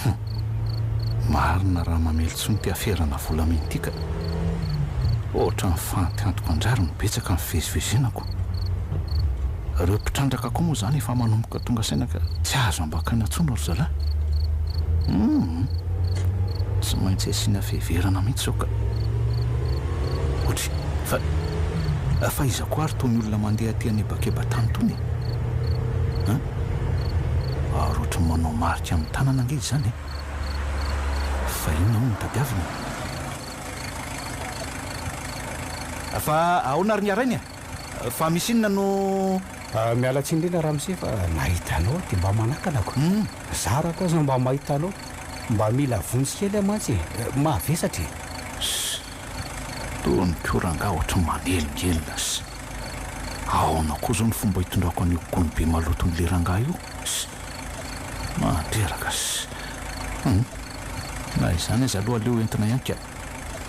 Hum. Marina raha mamely intsony ity aferana volamena ity ka. Ohatran'ny fantiantoko an-drariny betsaka ny fivezivezenako. Ireo mpitrandraka koa moa izany efa manomboka tonga saina ka tsy azo ambakaina intsony ry zalahy. Hum. Tsy maintsy asiana fiheverana mihitsy izao ka. Otry, fa, fa iza koa ary itony olona mandeha aty an'hebakeba-tany itony e? Hein? Ary ohatry ny manao marika amin'ny tanana ange izany e! Fa inona hono no tadiaviny e? Fa ahoana ry Niarainy e? Fa misy inona no. Miala tsiny indrindra ramose fa nahita anao aho dia mba manakana ko. Zarako aza mba mahita anao. Mba mila vonjy kely aho mantsy e! Mavesatra e! Ss! Tony koa rangahy ohatry ny manelingelina ss! Aona koa zao ny fomba hitondrako an'io gony be maloton'le rangahy io ss! Mandreraka ss! Hum! Na izany aza aloha aleo entina ihany ka!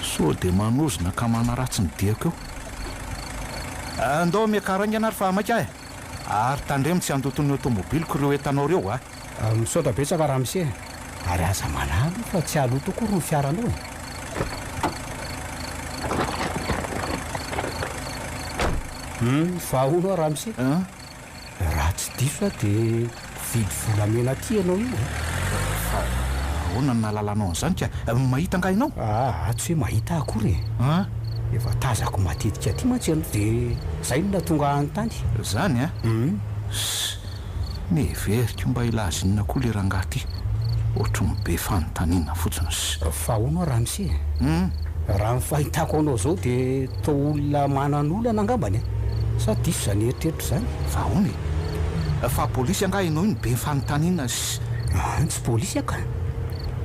Sao dia manozona ka manaratsy ny diako eo. Andao miakara haingana ary fa maika aho e! Ary tandremo tsy handoto ny aotomobiliko ireo entanao ireo a! Misaotra betsaka ramose e! Ary aza manahy aloha fa tsy haloto akory ny fiaranao e! Hum, fa hono hoa ramose, raha tsy diso aho dia mpividy volamena aty ianao io e! Fa ahoana no nahalalanao an'izany ka? Mahita angaha ianao? Aa, tsy hoe mahita aho akory e! Efa tazako matetika aty mantsy ianao dia izay no nahatonga ahy hanontany. Izany an? Hum. Neveriko mba hilaza inona koa le rangahy ty, ohatry ny be fanontaniana fotsiny sy. Fa hono hoa ramose e! Raha ny fahitako anao zao de toa olona manan'olana angambany an! Sa diso izany eritreritro izany? Fa ahoana e? Fa polisy angaha ianao io no be fanontaniana sy. An, tsy polisy aho ka!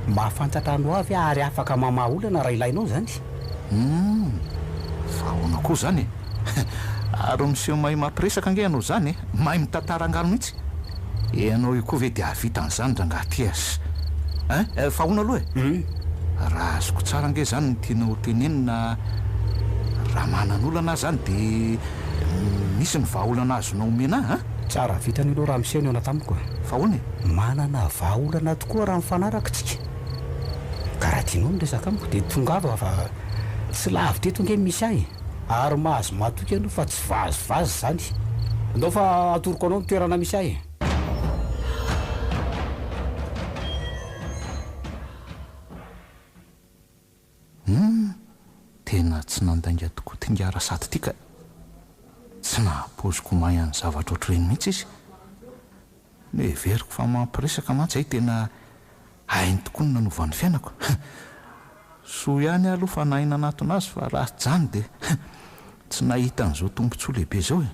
Mahafantatra anao avy aho ary afaka mamaha olana raha ilainao izany. Humm! Fa ahoana koa izany e? Ary miseho mahay mampiresaka ange ianao izany e! Mahay mitantara angano mihitsy! Ianao io koa ve dia hahavita an'izany rangahy ty as! Hein? Fa ahoana aloha e? Raha azoko tsara ange izany ny tianao ho tenenina, raha manan'olana aho izany dia misy ny vahaolana azonao omena ahy an? Tsara vitany aloha ramose nihaona tamiko e! Fa ahoana e? Manana vahaolana tokoa raha mifanaraka tsika. Ka raha tianao ny resaka amiko dia tongava fa tsy lavitra eto ange ny misy ahy e! Ary mahazo matoky ianao fa tsy vazivazy izany. Andao fa atoroko anao ny toerana misy ahy e! Humm! Tena tsy nandainga tokoa ty ingahy Rasady ty ka! Tsy naha-paoziko mahay an'ny zavatra ohatr'ireny mihitsy izy. Noheveriko fa mampiresaka mantsy hay tena hainy tokoa ny nanova ny fiainako. Soa ihany aho aloha fa nahay nanatona azy fa raha tsy izany dia tsy nahita an'izao tombontsoa lehibe izao e!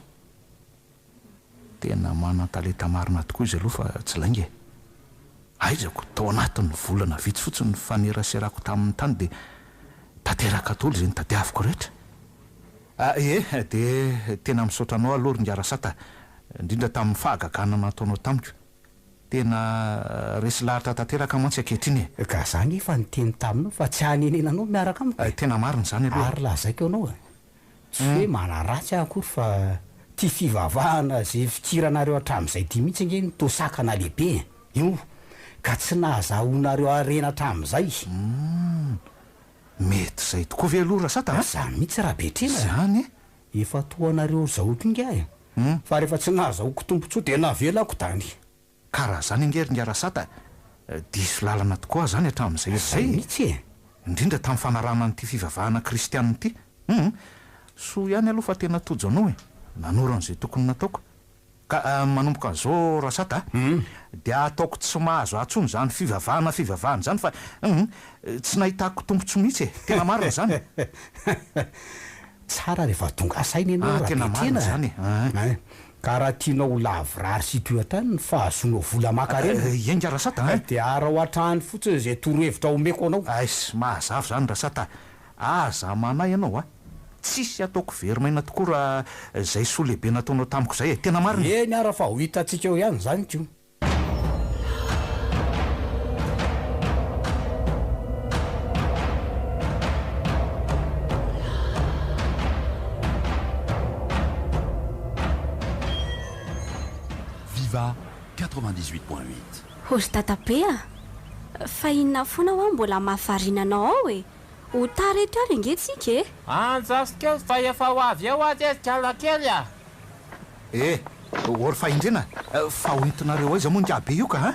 Tena manan-talenta marina tokoa izy aloha fa tsy lainga e! Aizako, tao anatin'ny volana vitsy fotsiny nifaneraserako taminy tany dia tanteraka daholo izay notadiaviko rehetra. Ie, dia tena misaotra anao aloha ry Ingahy Rasata Indrindra tamin'ny fahagagana nataonao tamiko. Tena resy lahatra tanteraka mantsy ankehitriny e. Ka za anie efa niteny taminao fa tsy hanenenanao miaraka amiko e. Tena marina izany aloha e. Ary lazaiko anao e, tsy hoe manaratsy aho akory fa ty fivavahana ze fikiranareo hatramin'izay ty mihitsy ange no toa sakana lehibe e. Io ka tsy nahazahoanareo harena hatramin'izay. Humm. Mety izay tokoa ve aloha Rasata a? Zany mihitsy Rabetrena e. Zany e. Efa toa anareo zahoiko ingahy e! Fa rehefa tsy nahazahoako tombotsoa dia navelako tany. Ka raha zany ange ry ingahy Rasata diso lalana tokoa aho zany hatramin'izay ela izay e! Mihitsy e! Indrindra tamin'ny fanarahana an'ity fivavahana kristianina ity. Hum! Soa ihany aloha fa tena tojo anao e! Nanoro an'izay tokony nataoko. Ka manomboka an'izao Rasata a! Dia ataoko tsy mahazo ahy intsony izany fivavahana fivavahana izany fa hum! Tsy nahitako tombotsoa mihitsy e! Tena marina izany! Tsara rehefa tonga saina ianao Ah, tena marina Rabetrena izany e! a! Ka raha tianao ho lavorary sy hitohy hatrany ny fahazoanao vola aman-karena, Enga Rasata a! dia araho hatrany fotsiny izay torohevitra omeko anao. Aiss, mazava izany Rasata a! Aza manahy ianao a! Tsisy ataoko very maina tokoa raha izay soa lehibe nataonao tamiko izay e! Tena marina e! Eny ara fa ho hitantsika eo ihany izany ko! Viva 98.8. Hozy dadabe a! Fa inona foana hoa mbola mahavariana anao ao e? Ho tara eto ary ange tsika e! Andraso kely fa efa ho avy eo aho ry kalakely a! Eh! Or fahendrena, fa ho entinareo aiza moa ingahy be io ka a?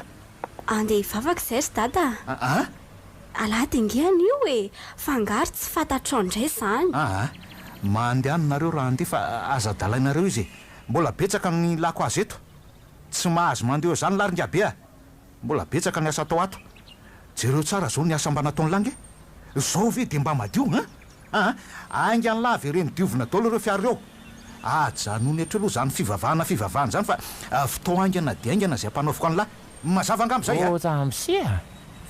Andeha hivavaka izay ry dada a! A! Alahady ange anio e! Fa angaha ry tsy fantatrao indray izany? Aa! Mandehana nareo raha handeha fa aza adalainareo izy e! Mbola betsaka ny ilako azy eto! Tsy mahazo mandeha eo izany lahy ry ingahy be a! Mbola betsaka ny asa atao ato. Jereo tsara zao ny asa mba nataon'lah nge. Zao ve dia mba madio hein? Aa aingan'lah avereno diovina daholo ireo fiara ireo. Ajanony hatreo aloha zany fivavahana fivavahana zany fa vtao haingana dia haingana izay ampanaoviko an'lah. Mazava angamba izay a! Ô ramose a!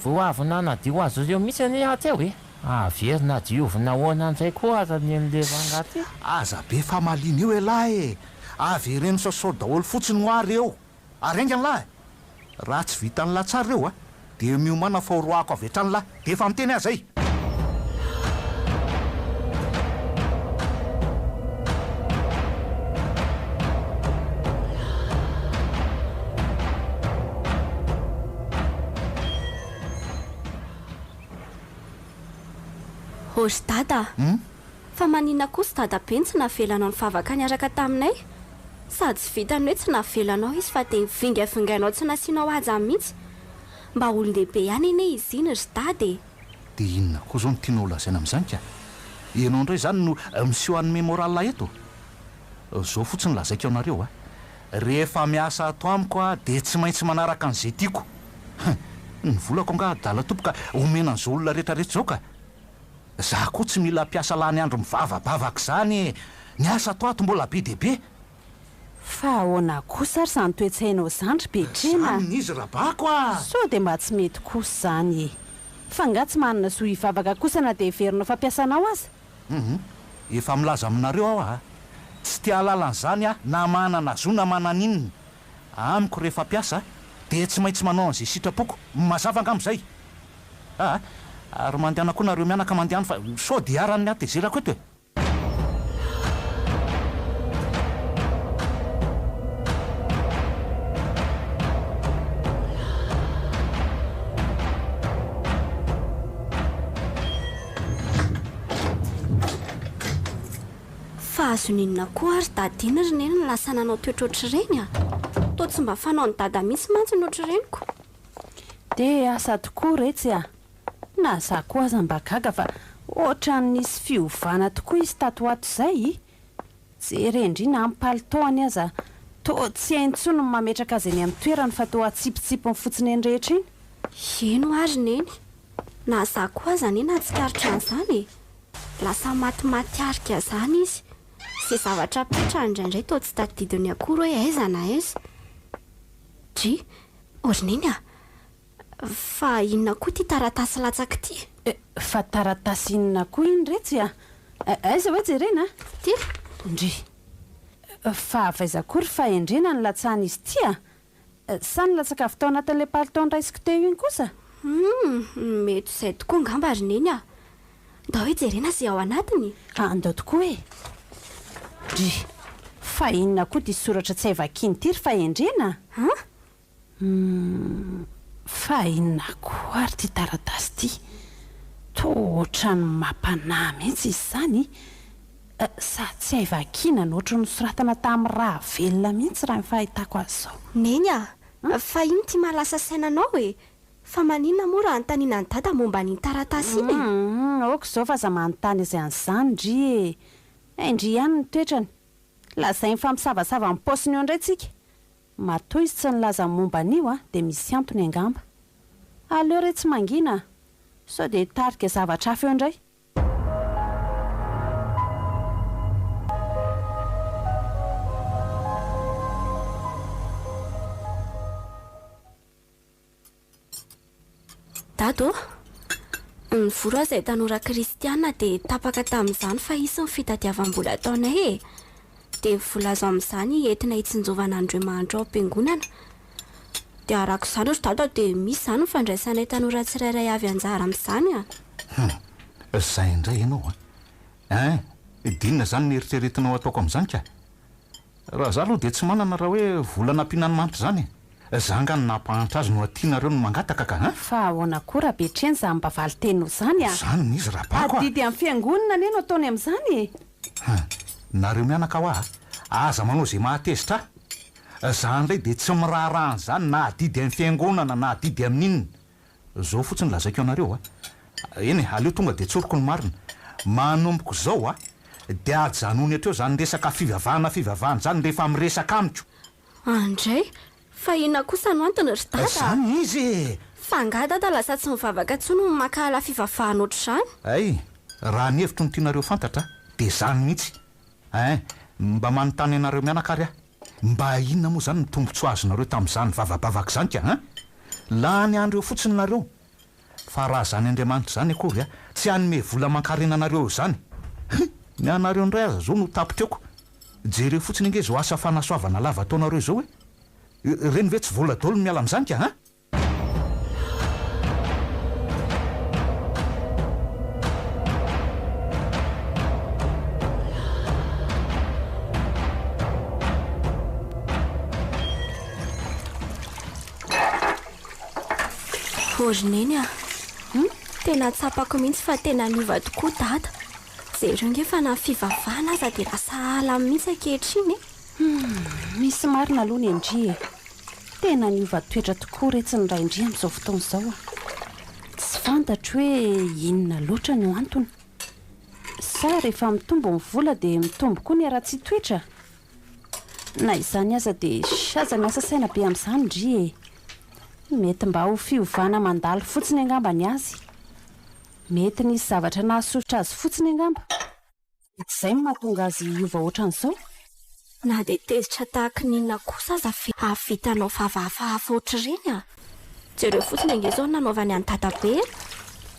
Vao avy nanadio azy ireo mihitsy anie aho teo e! Averina diovina ahoana indray koa aza ny an'ilay rangahy ty? Aza be famaliana eo elah e! Avereno sasao daholo fotsiny hoa reo! Ary haingana lahy e! Raha tsy vitan'lah tsara ireo a, dia miomàna fa ho roahako avy hatrany lah, dia efa miteny aho izay! Ô ry Dada a! Fa maninona kosa dadabe no tsy navelanao nivavaka niaraka taminay? Sady tsy vitan'ny hoe tsy navelanao izy fa dia nivingavingainao tsy nasianao haja mihitsy. Mba olon-dehibe ihany anie izy iny ry dada e! Dia inona koa izao no tianao holazaina amin'izany ka? Ianao indray izany no miseho hanome morale eto? Izao fotsiny lazaiko anareo a! Rehefa miasa ato amiko aho dia tsy maintsy manaraka an'izay tiako. Hein! Ny volako angaha adala tompoko ka omena an'izao olona rehetrarehetra izao ka! Za koa tsy mila mpiasa lany andro mivavabavaka izany e! Ny asa ato ato mbola be dia be! Fa ahoana kosa ary izany toe-tsainao izany ry Betrena a! Izany izy Rabako a! Sao dia mba tsy mety kosa izany e! Fa nga tsy manana zo hivavaka kosa na dia heverinao fa mpiasanao aza? Hum! Efa milaza aminareo aho a! Tsy te hahalala an'izany aho na manana zo na manana inona! Amiko rehefa mpiasa dia tsy maintsy manao an'izay sitrapoko! Mazava angamba izay? Aa! Ary mandehana koa nareo mianaka mandehana fa sao dia iharan'ny hatezerako eto e! Fa azony inona koa ary dada iny ry neny no lasa nanao toetra ohatr'ireny a! Toa tsy mba fanaon'i dada mihitsy mantsy ny ohatr'ireny ko! Dia asa tokoa retsy a! Na za koa aza mba gaga fa ohatran'ny nisy fiovana tokoa izy tato ho ato izay. Jeren-dry na ny palitaoany aza toa tsy hainy intsony ny mametraka azy eny amin'ny toerany fa toa atsipitsipiny fotsiny eny rehetra eny. Eny hoa ry Neny, na za koa aza anie nahatsikaritra an'izany e! Lasa matimaty arika izany izy, izay zavatra apetrany indraindray toa tsy tadidiny akory hoe aiza na aiza. Dry, O ry Neny a! Fa inona koa ity taratasy latsaka ity? Eh, fa taratasy inona koa iny retsy a? Aiza hoe jerena a? Ity? Ndry. Fa avy aiza koa ry fahendrena no latsahan'izy ity a? Sa nilatsaka avy tao anatin'ilay palitao noraisiko teo iny kosa? Humm, mety izay tokoa angamba ry Neny a! Ndao hijerena izay ao anatiny. Andao tokoa e! Dry! Fa inona koa ity soratra tsy hay vakiana ity ry fahendrena a? An? Humm! Fa inona koa ary ity taratasy ity? Toa ohatran'ny mampanahy mihitsy izy izany e! Sa tsy hay vakiana no ohatran'ny nosoratana tamin'ny rà velona mihitsy raha ny fahitako azy izao. Neny a! Fa inona ity mahalasa saina anao e? Fa maninona moa raha anontaniana an'i Dada momba an'iny taratasy iny e? Humm, ok izao fa aza manontany azy an'izany ndry e! Hain-dry ihany ny toetrany. Lazainy fa misavasava ny paosiny eo indray tsika. Matoa izy tsy nilaza ny momba an'io a, dia misy antony angamba. Aleo re tsy mangina a! Sao dia hitarika zavatra hafa eo indray. Dada ô! Nivory aho izay tanora kristiana dia tapaka tamin'izany fa hisy ny fitadiavam-bola ataonay e! Dia ny vola azo amin'izany entina hitsinjovana an'ireo mahantra ao am-piangonana. Dia araka izany ry dada dia misy izany ny fandraisanay tanora tsirairay avy anjara amin'izany a! Hum! Izay indray ianao a! Hein! Dia inona izany no eritreretinao hataoko amin'izany ka? Raha za aloha dia tsy manana raha hoe vola nampiana ny mantra izany e! Za nga no nampahantra azy no aty nareo no mangataka ka an! Fa ahoana koa Rabetreny izany mba valin-teninao izany a! Izany no izy Rabako a! Adidy amin'ny fiangonana anie no ataony amin'izany e! Hum! Nareo mianaka hoa a! Aza manao izay mahatezitra ahy! Za indray dia tsy miraharaha an'izany na adidy amin'ny fiangonana na adidy amin'inona! Zao fotsiny lazaiko anareo a! Eny e, aleo tonga dia tsoriko ny marina. Manomboka izao a, dia ajanony hatreo izany resaka fivavahana fivavahana izany rehefa miresaka amiko. Andray, fa inona kosa no antony ry dada a? Izany izy e! Fa angaha dada lasa tsy mivavaka intsony no mankahala fivavahana ohatr'izany? Hay, raha ny hevitro no tianareo fantatra dia izany mihitsy. Ein, mba manontany anareo mianaka ary aho. Mba inona moa izany ny tombotsoa azonareo tamin'izany vavabavaka izany ka an? Lany andro eo fotsiny nareo. Fa raha izany Andriamanitra izany akory a, tsy hanome vola aman-karena anareo eo izany. Hy! Ny anareo indray aza izao no tapitra eoko. Jereo fotsiny ange izao asa fanasoavana lava ataonareo izao e! Ireny ve tsy vola daholo no miala amin'izany ka an? Ô ry Neny a! Tena tsapako mihitsy fa tena niova tokoa Dada. Jereo ange fa na ny fivavahana aza dia lasa halany mihitsy ankehitriny e! Misy marina aloha ny an-dry e! Tena niova toetra tokoa retsy ny rain-dry amin'izao fotoana izao a! Tsy fantatro hoe inona loatra no antony. Sa rehefa mitombo ny vola dia mitombo koa ny haratsian-toetra? Na izany aza dia aza miasa saina be amin'izany ndry e! Mety mba ho fiovana mandalo fotsiny angamba ny azy. Mety nisy zavatra nahasosotra azy fotsiny angamba. Mety izay no mahatonga azy hiova ohatran'izao. Na dia tezitra tahaka ny inona kosa aza ve hahavita hanao vava hafahafa ohatr'ireny a! Jereo fotsiny ange izao ny nanaovany an'i dadabe e!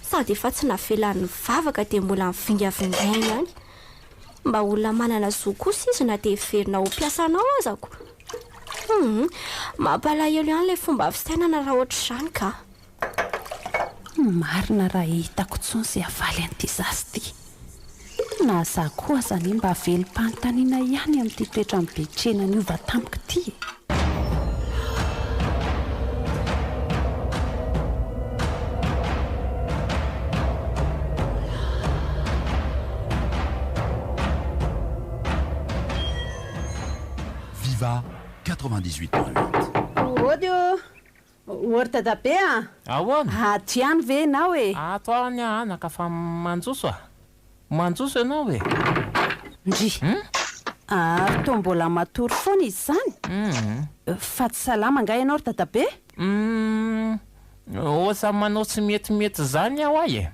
Sady efa tsy navelany nivavaka dia mbola nivingavingainy ihany. Mba olona manana zo kosa izy na dia heverina ho mpiasanao aza ko! Humm! Mampalahelo ihany ilay fomba fisainana raha ohatr'izany ka! Marina raha hitako intsony izay havaly an'ity zaza ity. Na za koa aza anie mba velom-panontaniana ihany amin'ity toetran'i Betrena niova tampoka ity e. Viva 98.8. Ody ô! Ô ry dadabe a! Ahoana? Ato ihany ve ianao e? Ato ihany aho anaka fa manjoso a! Manjoso ianao e! Ndry! Ary toa mbola matory foana izy izany? Fa tsy salama angaha ianao ry dadabe? Humm! Ohatran'ny manao tsy metimety izany aho ay e!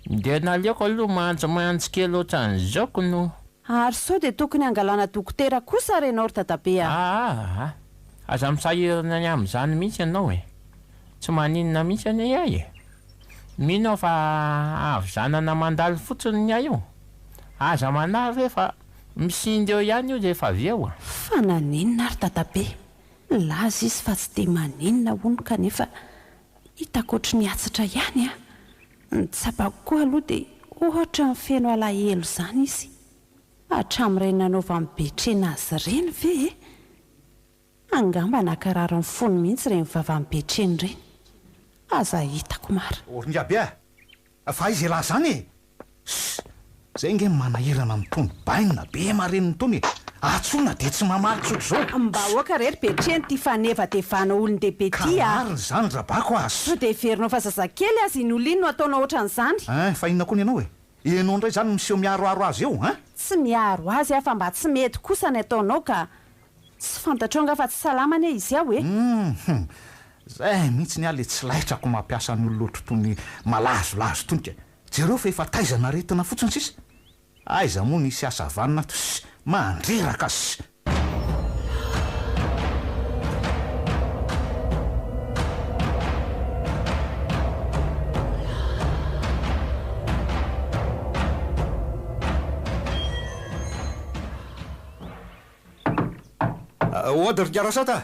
Dia naleoko aloha manjomanjo kely ohatran'izao ko no. Ary sao dia tokony hangalana dokotera kosa re ianao ry dadabe a! Aa! Aza misahirana ny amin'izany mihitsy ianao e! Tsy maninona mihitsy anie ahy e! Mino aho fa havizanana mandalo fotsiny ny ahy io. Aza manahy re fa misinda eo ihany io rehefa avy eo a! Fa naninona ary dadabe? Nilaza izy fa tsy dia maninona hono kanefa hitako ohatry ny hatsatra ihany a! Ny tsapako koa aloha dia ohatran'ny feno alahelo izany izy. Hatramin'ireny nanaovan'i Betrena azy ireny ve e? Angamba nankarary ny fony mihitsy ireny vavan'i Betrena ireny. Aza hitako marina. O ry Ngabe a! Fa aiza elah zany e? Ssss! Zay nge manahirana an'itony bainina be marenina itony e! Antsoina dia tsy mamaly tsotr'izao! Mba aoka re ry Betrena ity fanevatevana olon-dehibe Ka ity a! marina izany Rabako a! Sao dia heverinao fa zazakely aza iny olona iny no ataonao ohatran'izany? Ein! Fa inona koa ny anao e? Ianao indray izany miseho miaroaro azy eo ein! Tsy miaro azy aho fa mba tsy mety kosa ny ataonao ka! Tsy fantatrao angaha fa tsy salama anie izy ao e! Hum! Zay mihitsy ny ahy le tsy laitrako mampiasa ny olona ohatr'itony malazolazo itony ka! Jereo fa efa taizana aretina fotsiny sisa! Aiza moa nisy asa vanona ato ss! Mandreraka ss! Ody ry Garasata a!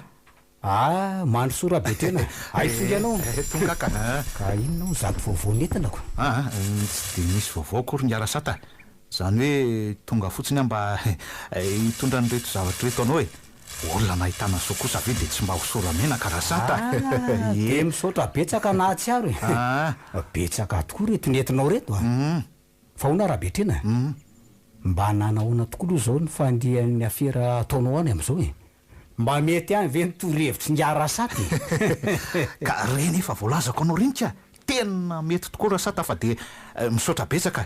Ah, mandrosoa Rabetena, hay fohy ianao. Tonga ka. Ka inona moa izato vaovao nentina ko? Ah, tsy dia misy vaovao akory ny Garasata a. Izany hoe tonga fotsiny aho mba hitondra an'ireto zavatra ireto anao e. Olona nahitana soa kosa ve dia tsy mba hosora-menaka Rasata a! Ah, dia misaotra betsaka nahatsiaro e! Ah. Betsaka tokoa ireto nentinao ireto a! Fa ahoana Rabetrena? Mba nanahoana tokoa aloha izao ny fandihan'ny afera ataonao any amin'izao e? Mba mety ihany ve ny torohevitry ingahy Rasata e? Ka ireny efa voalazako anao ireny ka! Tena mety tokoa Rasata fa dia misaotra betsaka.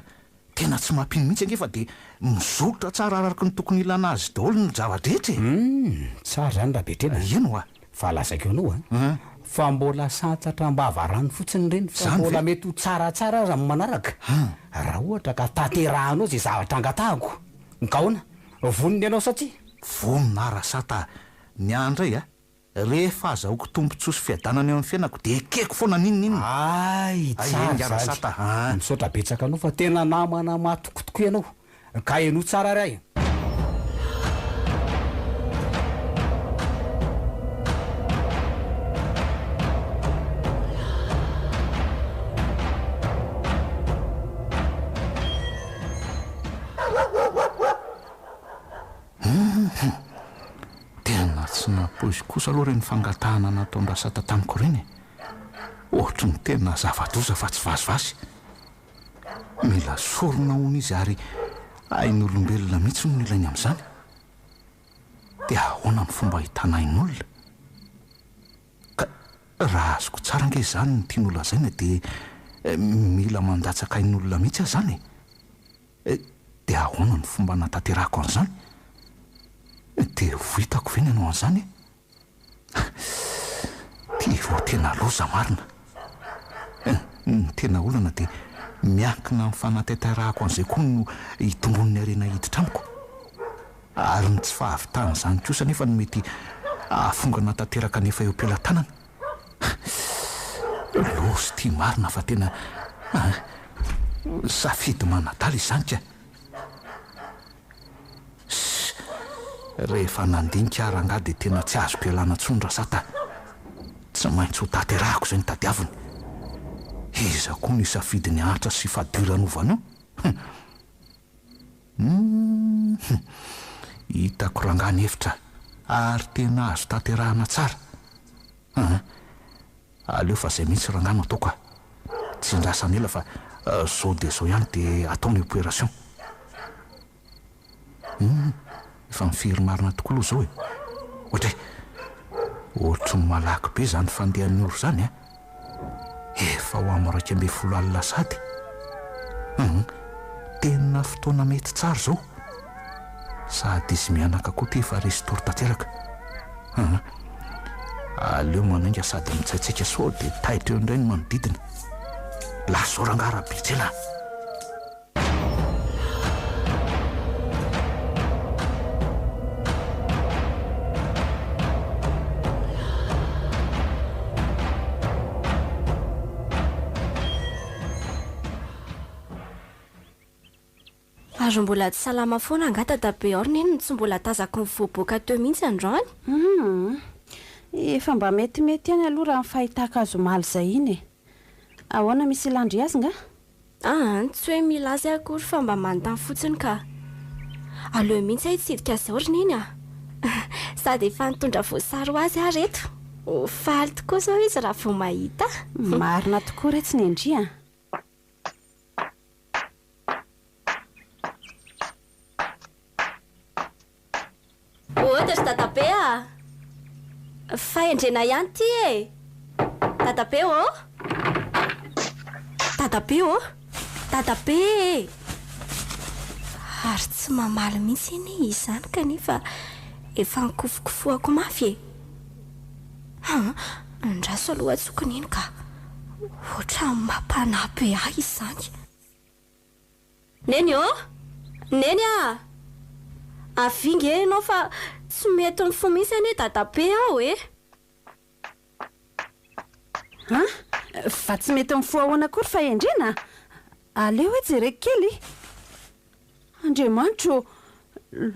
Tena tsy mampino mihitsy ange fa dia mizotra tsara araka ny tokony ilana azy daholo ny zava-drehetra e! Humm, tsara izany Rabetrena. Eny hoa. Fa lazaiko anao an, fa mbola santatra am-bava rano fotsiny ireny fa mbola mety ho tsaratsara aza amin'ny manaraka, raha ohatra ka tanterahanao izay zavatra angatahako. Ka ahoana? Vonona ianao sa tsia? Vonona aho Rasata a! Ny ahy indray a, rehefa azahoako tombontsoa sy fiadanana eo amin'ny fiainako dia ekeko foana n'inon'inona. Hay, tsara izany. Misaotra betsaka anao fa tena namana mahatoky tokoa ianao. Ka henoy tsara ary ahy e. Humm. Tena tsy nampoiziko kosa aloha ireny fangatahana nataon-dRasata tamiko ireny e. Ohatry ny tena zava-doza fa tsy vazivazy. Mila sorona hono izy ary ain'olombelona mihitsy no ilainy amin'izany. Dia ahoana ny fomba ahitana ain'olona? Ka raha azoko tsara ange izany ny tiany holazaina dia mila mandatsaka ain'olona mihitsy aho izany e! Dia ahoana ny fomba hanatanterahako an'izany? Dia ho vitako ve ny hanao an'izany e? Ty vao tena loza marina. Ny tena olana dia miankina amin'ny fanatanterahako an'izay koa no hitomboan'ny harena hiditra amiko. Ary ny tsy fahavitan'izany kosa anefa no mety hahafongana tanteraka ny efa eo am-pelatanana. Loza ity marina fa tena safidy manadala izany ka. Ssss! Rehefa nandinika aho rangahy dia tena tsy azoko ialana intsony Rasata a! Tsy maintsy ho tanterahako izay notadiaviny. Iza koa no hisafidy ny hahantra sy fadiranovana io? Hum! Hum! Hitako rangahy ny hevitra ary tena azo tanterahana tsara. Hum! Aleo fa zay mihitsy rangahy no ataoko a! Tsy andrasana ela fa zao dia zao ihany dia atao ny opération. Humm! Efa mifery marina tokoa aloha izao e! Ohatry e! Ohatry ny malaky be izany fandehan'ny ora izany a! Efa ho amin'ny 11 alina sahady. Humm! Tena fotoana mety tsara izao. Sady izy mianaka koa ity efa resy tory tanteraka. Humm! Aleo manainga sady mitsaitsaika sao dia taitra eo indray ny manodidina. Lasa izao rangahy Rabetsena a! Ary mbola tsy salama foana angaha dadabe ao ry neny no tsy mbola tazako nivoaboaka teo mihitsy androany? Humm. Efa mba metimety ihany aloha raha ny fahitako azy omaly izay iny e. Ahoana misy ilan-dry azy nga? Aa, tsy hoe mila azy aho akory fa mba manontany fotsiny ka. Aleo mihitsy aho hitsidika azy izao ry neny a! Sady efa nitondra voasary ho azy aho reto. Ho faly tokoa izao izy raha vao mahita ahy. Marina tokoa re tsy nendry a! Ody ry dadabe a! Fahendrena ihany ity e! Dadabe ô! Dadabe ô! Dadabe e! Ary tsy mamaly mihitsy anie izy izany kanefa efa nikofokofohako mafy e! Haa! Andraso aloha antsoiko neny ka! Ohatran'ny mampanahy be ahy izany. Neny ô! Neny a! Avia nge ianao fa tsy mety mifoha mihitsy anie dadabe aho e! An! Fa tsy mety mifoha ahoana akory fahendrena a! Aleo hoe jereko kely. Andriamanitro ô!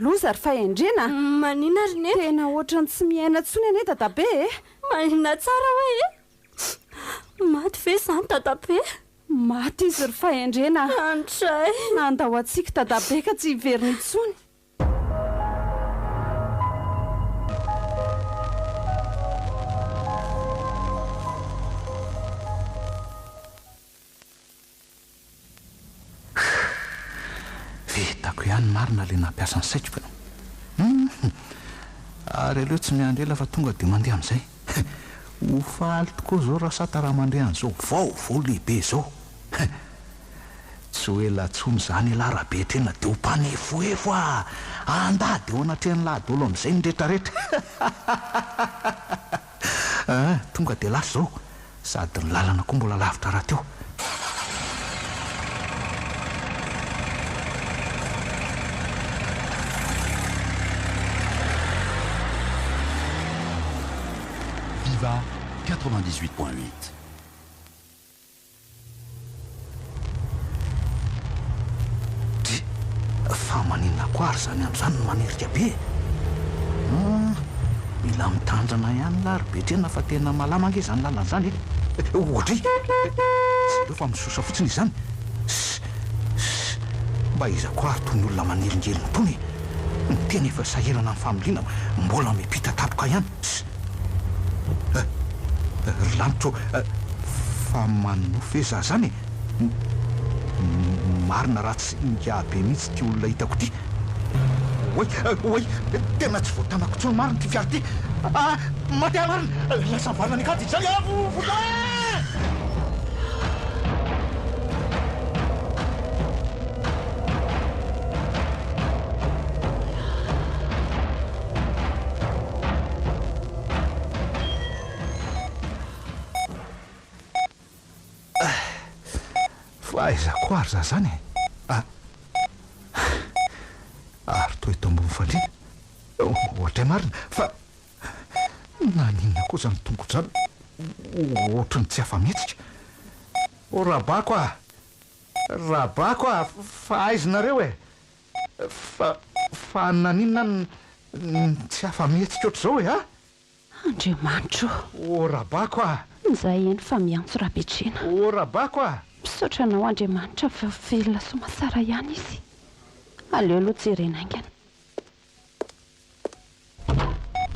Loza ry fahendrena a! Maninona ry Neny? Tena ohatran'ny tsy miaina intsony anie dadabe e! Maninona tsara hoe e? Maty ve izany dadabe? Maty izy ry fahendrena a! Andray! Nandao antsika dadabe ka tsy hiverina intsony. Tiako ihany marina le nampiasa ny saiko ka. Hum! Ary aleo tsy miandry ela fa tonga dia mandeha amin'izay. Ho faly tokoa izao Rasata raha mandre an'izao vaovao lehibe izao. Tsy ho ela intsony izany ialahy Rabetrena dia ho mpanefoefo ah! Handady eo anatrehan'ilahy daholo amin'izay ny retraretra. Ah, tonga dia lasa izao. Sady ny lalana koa mbola lavitra rahateo. Viva 98.8. Dry, fa maninona koa ary izany andro izany no manerika be e? Hum, mila mitandrina ihany lahy ry Betrena fa tena malama ange izany lalana izany e! Oadray! Jereo fa misosa fotsiny izy izany! Ss, ss, mba iza koa ary itony olona manelingelina itony e? Ny tena efa sahirana amin'ny familiana, mbola miampita tampoka ihany! Ss. Eh! Ry lanitra ô! Fa manonofy ve za zany e? Marina raha tsy ingahy be mihitsy ity olona hitako ity. Oay! Oay! Tena tsy voatanako intsony marina ity fiara ity! Ah! Maty aho marina! Lasa mivarina any an-kady izay aho! Vonjeo e! Fa aiza koa ary za zany e? Ah! Ary toa eto ambony fandriana? Ohatray marina fa naninona koa zany tongotra zany ohatry ny tsy afa-mihetsika? O Rabako ah! Rabako ah! Fa aiza nareo e? Fa fa naninona no tsy afa-mihetsika ohatr'izao e a? Andriamanitra o! O Rabako a! Izay eny fa miantso Rabetrena. O Rabako a! Misaotra anao Andriamanitra fa velona soamatsara ihany izy. Aleo aloha jerena haingana.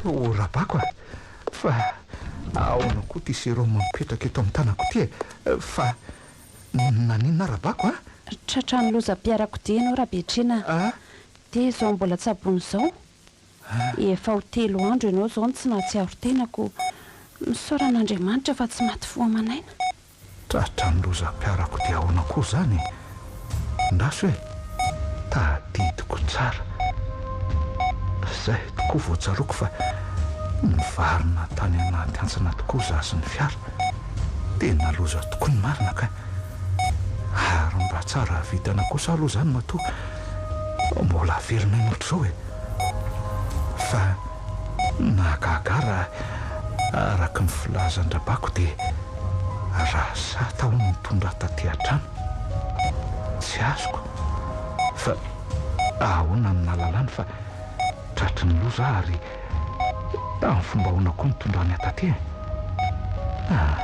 O Rabako a! Fa ahoana koa ity sérum mipetraka eto amin'ny tanako ity e? Fa naninona Rabako a? Tratran'ny lozam-piarakodia ianao Rabetrena a! Dia izao mbola tsaboina izao? Efa ho telo andro ianao izao no tsy nahatsiaro tena koa misaora an'Andriamanitra fa tsy maty fo aman'aina. Tratran'ny lozam-piarakodia ahoana koa izany e? Ndraso e! Tadidiko tsara. Izay tokoa vao tsaroako fa nivarina tany anaty hantsana tokoa izaho sy ny fiara. Tena loza tokoa ny marina ka! Ary mba tsara vintana kosa aloha izany matoa mbola velona aina ohatr'izao e! Fa nahagaga ahy raha araka ny filazan-dRabako dia Rasata hono nitondra ahy taty an-trano. Tsy azoko fa ahoana no nahalalany fa tratry ny loza aho ary tamin'ny fomba ahoana koa nitondrany ahy taty e? Ah,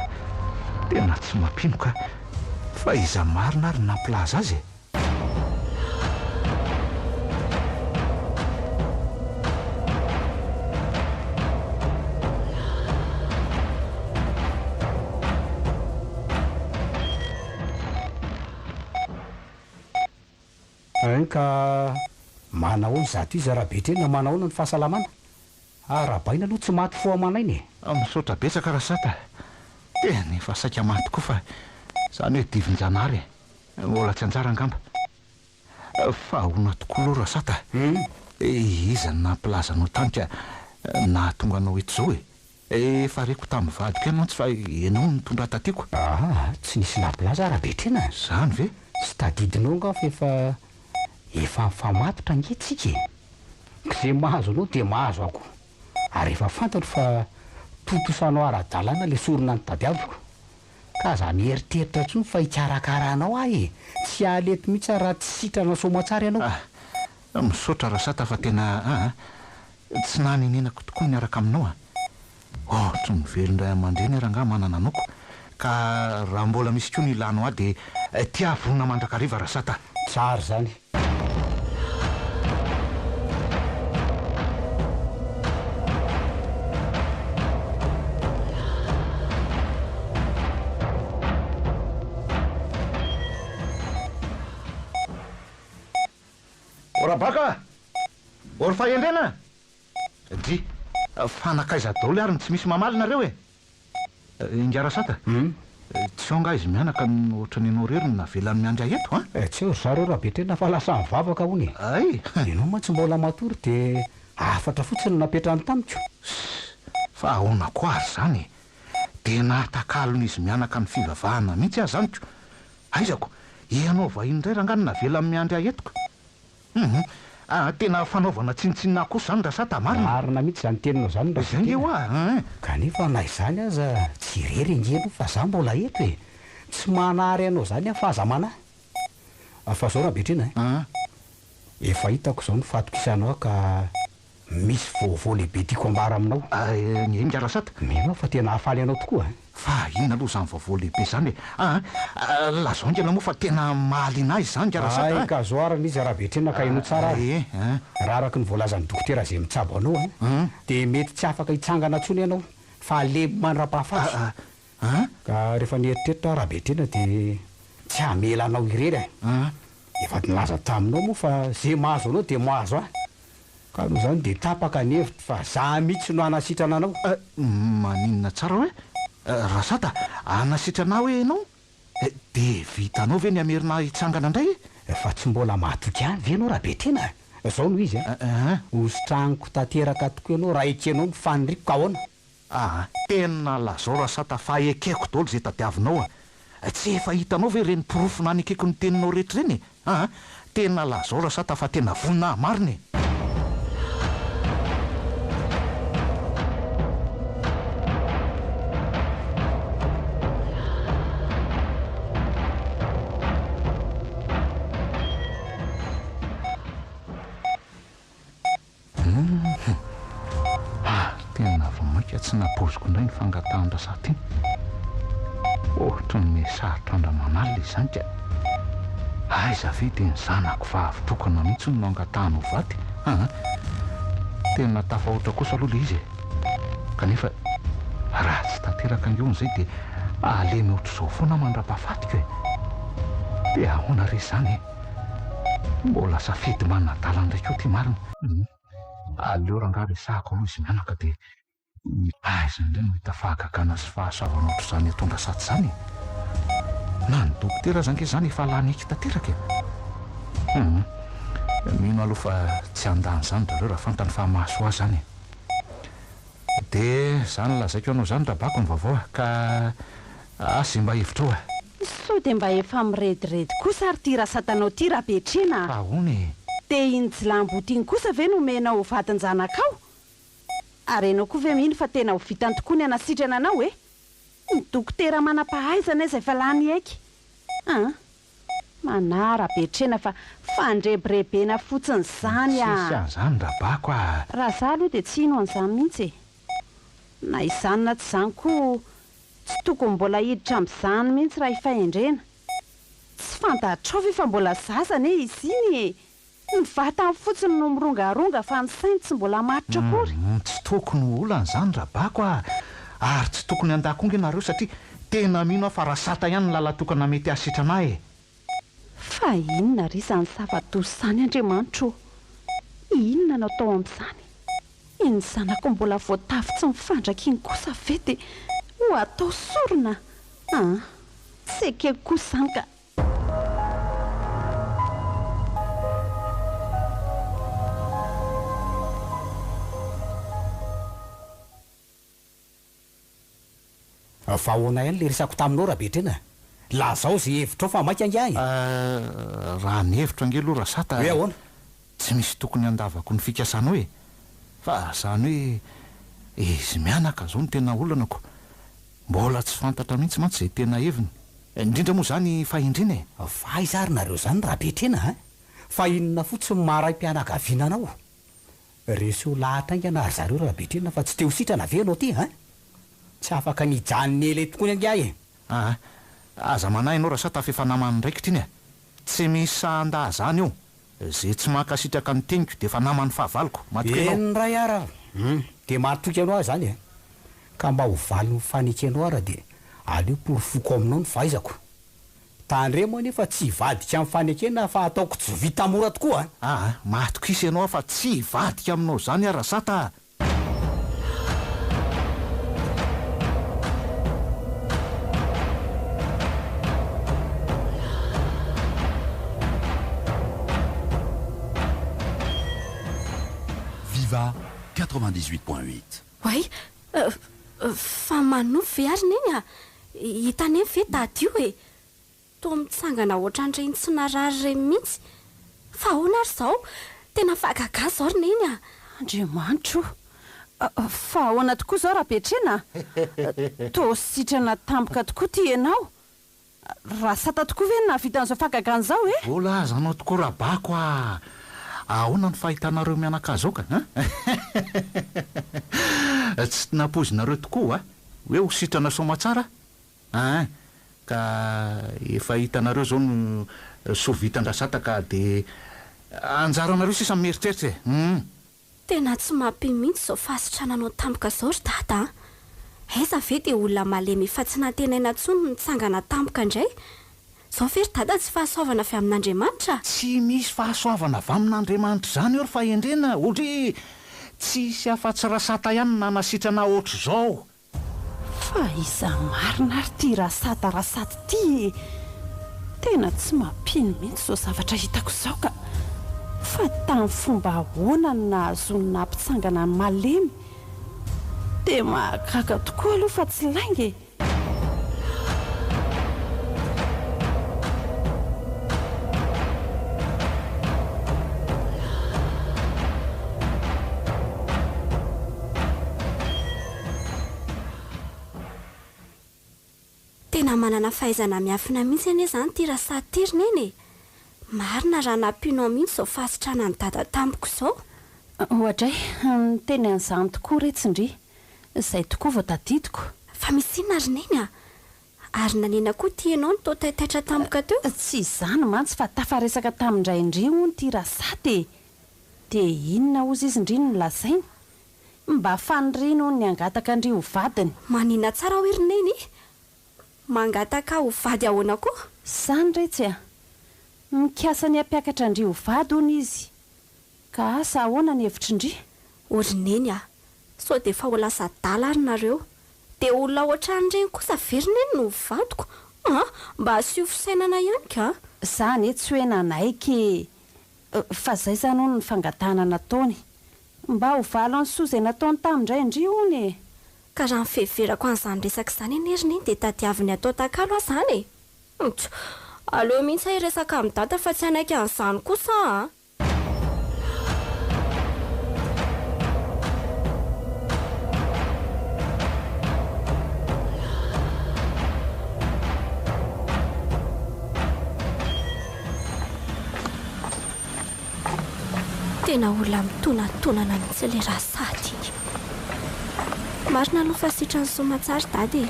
tena tsy mampino ka! Fa iza marina ary no nampilaza azy e? Ein ka manahoana izato izy Rabetrena, manahoana ny fahasalamana? Arahabaina aloha tsy maty fo aman'aina e! Misaotra betsaka Rasata a! Tena efa saika maty koa fa izany hoe divin-janahary e! Mbola tsy anjara angamba. Fa ahoana tokoa aloha Rasata a! Iza no nampilaza anao tany ka nahatonga anao eto izao e? Efa reko tamin'ny vadiko ihany mantsy fa ianao no nitondra ahy taty ko. Aa, tsy nisy nampilaza aho Rabetrena a! Izany ve? Tsy tadidinao angaha fa efa efa mifamatotra ange tsika e! Ka izay mahazo anao dia mahazo ahy koa. Ary efa fantatro fa tontosanao ara-dalàna ilay sorona notadiaviko. Ka aza mieritreritra intsony fa hikarakara anao aho e! Tsy hiala eto mihitsy aho raha tsy sitrana soamatsara ianao. Ah! Misaotra Rasata fa tena aa tsy nanenenako tokoa ny niaraka aminao a! Ohatry ny velon-dray aman-dreny aho rangahy manana anao ko! Ka raha mbola misy koa ny ilanao ahy dia tiavina mandrakariva Rasata a! Tsara izany. Rabaka a! Ô ry fahendrena a! Dry, fa nankaiza daholo ary no tsy misy mamaly nareo e? Ingahy Rasata, tsy ao angaha izy mianaka no ohatran'ny ianao irery no navelany miandry ahy eto an? Tsy eo ry zareo Rabetrena fa lasa nivavaka hono e! Hay! Ianao mantsy mbola matory dia hafatra fotsiny no napetrany tamiko. Ss, fa ahoana koa ary izany e? Dia nahatakalon'izy mianaka ny fivavahana mihitsy aho izany ko! Aiza ko! Ianao vahiny indray rangaha no navelany miandry ahy eto ko! Hum ah tena fanaovana tsinontsinona ahy kosa izany Rasata a, marina? Marina mihitsy izany teninao izany Izay nge Rasatena. hoa ein. Kanefa na izany aza tsy irery ange aloha fa za mbola eto e! Tsy manary anao izany aho fa aza manahy. Fa zao Rabetrena An. Efa hitako izao ny fahatokisanao ahy ka Misy vaovao lehibe tiako ambara aminao. Ny ingahy Rasata? Mino aho fa tena hahafaly anao tokoa a! Fa inona aloha izany vaovao lehibe izany e? Aa! Lazao haingana moa fa tena mahaliana ahy izany ingahy Rasata a! Hay ka zao ary ny izy Rabetrena ka henoy tsara ary. Raha araka ny voalazan'ny dokotera izay mitsabo anao a, dia mety tsy afaka hitsangana intsony ianao fa halemy mandra-pahafaty. Ka rehefa nieritreritra aho Rabetrena dia tsy hamela anao irery aho. Efa nilaza taminao moa fa izay mahazo anao dia mahazo ahy. Ka noho izany dia tapaka ny hevitro fa za mihitsy no hanasitrana anao. Eh, maninona tsara hoe Rasata, hanasitrana ahy hoe ianao? Dia vitanao ve ny hamerina ahy hitsangana indray e? Fa tsy mbola mahatoky ahy ve ianao Rabetena? Izao no izy a, hositraniko tanteraka tokoa ianao raha ekenao ny faniriako ka ahoana? Aa tena lazao Rasata fa ekeko daholo izay tadiavinao a! Tsy efa hitanao ve ireny porofo nanekeko ny teninao rehetra ireny e! Aa tena lazao Rasata fa tena vonona aho marina e! Humm ary tena vao mainka tsy nampoiziko indray ny fangatahan-dRasaty iny. Ohatry ny sarotra andraman'alina izany ka. Aiza ve dia ny zanako vavy tokana mihitsy no nangatahany ho vady aa. Tena tafahoatra kosa aloha ilay izy e. Kanefa raha tsy tanteraka ange hono izay dia halemy ohatr'izao foana mandra-pahafatiko e. Dia ahoana re izany e. Mbola safidy manadala indray koa ity marina. Hum. Aleo rangaha resahako aloha izy mianaka dia aiza indray no hita fahagagana sy fahasoavana ohatr'izany ataon-dRasaty izany e? Na ny dokotera aza ange izany efa lany aiky tanteraka e! Hum. Mino aho aloha fa tsy handà an'izany zareo raha fantany fa mahasoa azy izany e! Dia izany lazaiko anao izany Rabako ny vaovao a! Ka asa izay mba hevitrao a! Sao dia mba efa mirediredy kosa ary ity rasatanao ity Rabetrena a! Fa ahoana e? Dia iny jilamboto iny kosa ve no omenao ho vadin-janakao? Ary ianao koa ve mino fa tena ho vitany tokoa ny hanasitrana anao e? Ny dokotera manam-pahaizana aza efa lany haiky an! Manahy Rabetrena fa fandrebirebena fotsiny izany a! Tsisy an'izany Rabako a! Raha za aloha dia tsy hino an'izany mihitsy e! Na izany na tsy izany koa tsy tokony mbola hiditra amin'izany mihitsy raha i Fahendrena. Tsy fantatrao ve fa mbola zaza anie izy iny e! Ny vatany fotsiny no mirongaronga fa ny sainy tsy mbola matotra akory. Humm tsy tokony ho olana izany Rabako a! Ary tsy tokony handà koa nge nareo satria tena mino aho fa Rasata ihany ny lalan-tokana mety hahasitrana ahy e! Fa inona re izany zava-doza izany Andriamanitra ô! Inona no atao amin'izany? Iny zanako mbola voatavo tsy mifandraka iny kosa ve dia ho atao sorona? Aa! Tsy ekeko kosa izany ka! Fa ahoana ihany le resako taminao Rabetrena a? Lazao ze hevitrao fa maika ange ahy e! Raha ny hevitro ange aloha Rasata Hoe ahoana? Tsy misy tokony handavako ny fikasanao e! Fa zany hoe izy mianaka zao no tena olana ko! Mbola tsy fantatra mihitsy mantsy izay tena heviny. Indrindra moa izany fahendrena e! Fa aiza ary nareo izany Rabetrena a! Fa inona fotsiny ny maha raim-pianakaviana anao? Reseo lahatra haingana ry zareo Rabetrena fa tsy te ho sitrana ve ianao ty a! Tsy afaka ny hijanona ela eto tokoa angaha e! Aa! Aza manahy ianao Rasata fa efa naman'ny raikitra iny e! Tsy misy sahy handà izany eo! Ze tsy mankasitraka ny teniko dia efa naman'ny fahavaloko. Matoky anao. Eny ray ara a! Dia matoky anao aho izany e! Ka mba ho valin'ny fanekenao ara dia aleo porofoko aminao ny fahaizako. Tandremo anie fa tsy hivadika amin'ny fanekena fa ataoko tsy vita mora tokoa an! Aa, matokisa ianao aho fa tsy hivadika aminao izany aho Rasata a! Viva 98.8. Oay! Fa manofy ve ary Neny a? Hita Neny ve dada io e? Toa mitsangana ohatran'ireny tsy narary ireny mihitsy. Fa ahoana ary izao? Tena fahagagana izao ry Neny a! Andriamanitra o! Fa ahoana tokoa izao Rabetrena a? Toa sitrana tampoka tokoa ity ianao. Rasata tokoa ve no nahavita an'izao fahagagana izao e? Voalazanao tokoa Rabako a! Ahoana ny fahitanareo mianakavy izao ka? Tsy nampoizinareo tokoa hoe ho sitrana soamatsara Ein! Ka efa hitanareo izao ny soa vitan-dRasata ka dia anjaranareo sisa ny mieritreritra e! Hum! Tena tsy mampino mihitsy izao fahasitrananao tampoka izao ry dada a! Aiza ve dia olona malemy efa tsy nantenaina intsony no nitsangana tampoka indray? Izao ve ry dada tsy fahasoavana avy amin'Andriamanitra? Tsy misy fahasoavana avy amin'Andriamanitra izany eo ry fahendrena, odryy! Tsisy afa-tsy Rasata ihany no nanasitrana ohatr'izao! Fa iza marina ary ity Rasata Rasata ity e? Tena tsy mampino mihitsy izao zavatra hitako izao ka! Fa tamin'ny fomba ahoana no nahazoany nampitsangana an'i Malemy? Dia mahagaga tokoa aloha fa tsy lainga e! Tena manana fahaizana miafina mihitsy anie izany ity Rasat ity ry Neny e! Marina raha nampianao mihitsy izao fahasitranan'i Dada tampoka izao. Oadray, niteny an'izany tokoa retsy ndry. Izay tokoa vao tadidiko. Fa misy inona ry Neny a? Ary nanina koa ity ianao no toa taitaitra tampoka teo? Tsy izany mantsy fa tafaresaka tamin-drain-dry hono ity Rasat e! Dia inona hozy izy ndry no nolazainy? Mba faniriany hono ny hangataka an-dry ho vadiny. Manina tsara hoe ry Neny? Mangataka ho vady ahoana koa? Izany retsy a! Mikasa ny hampiakatra an-dry ho vady hono izy. Ka asa ahoana ny hevitry ndry? O ry Neny a! Sao dia efa ho lasa adala ary nareo? Dia olona ohatran'ireny kosa ve ry Neny no ho vadiko a! Mba asio fisainana ihany ka! Za anie tsy hoe nanaiky e! Fa zay zany hono ny fangatahana nataony. Mba ho valiny soa izay nataony tamin-dray ndry hono e! Ka raha ny fiheverako an'izany resaka izany anie ry Neny dia tadiaviny atao takalo aho izany e! Ntso! Aleo mihitsy aho hiresaka amin'i Dada fa tsy hanaiky an'izany kosa aho a! Tena olona mitonatonana mihitsy ilay Rasat iny. Marina aloha fa sitran'i Soamatsara Dada e.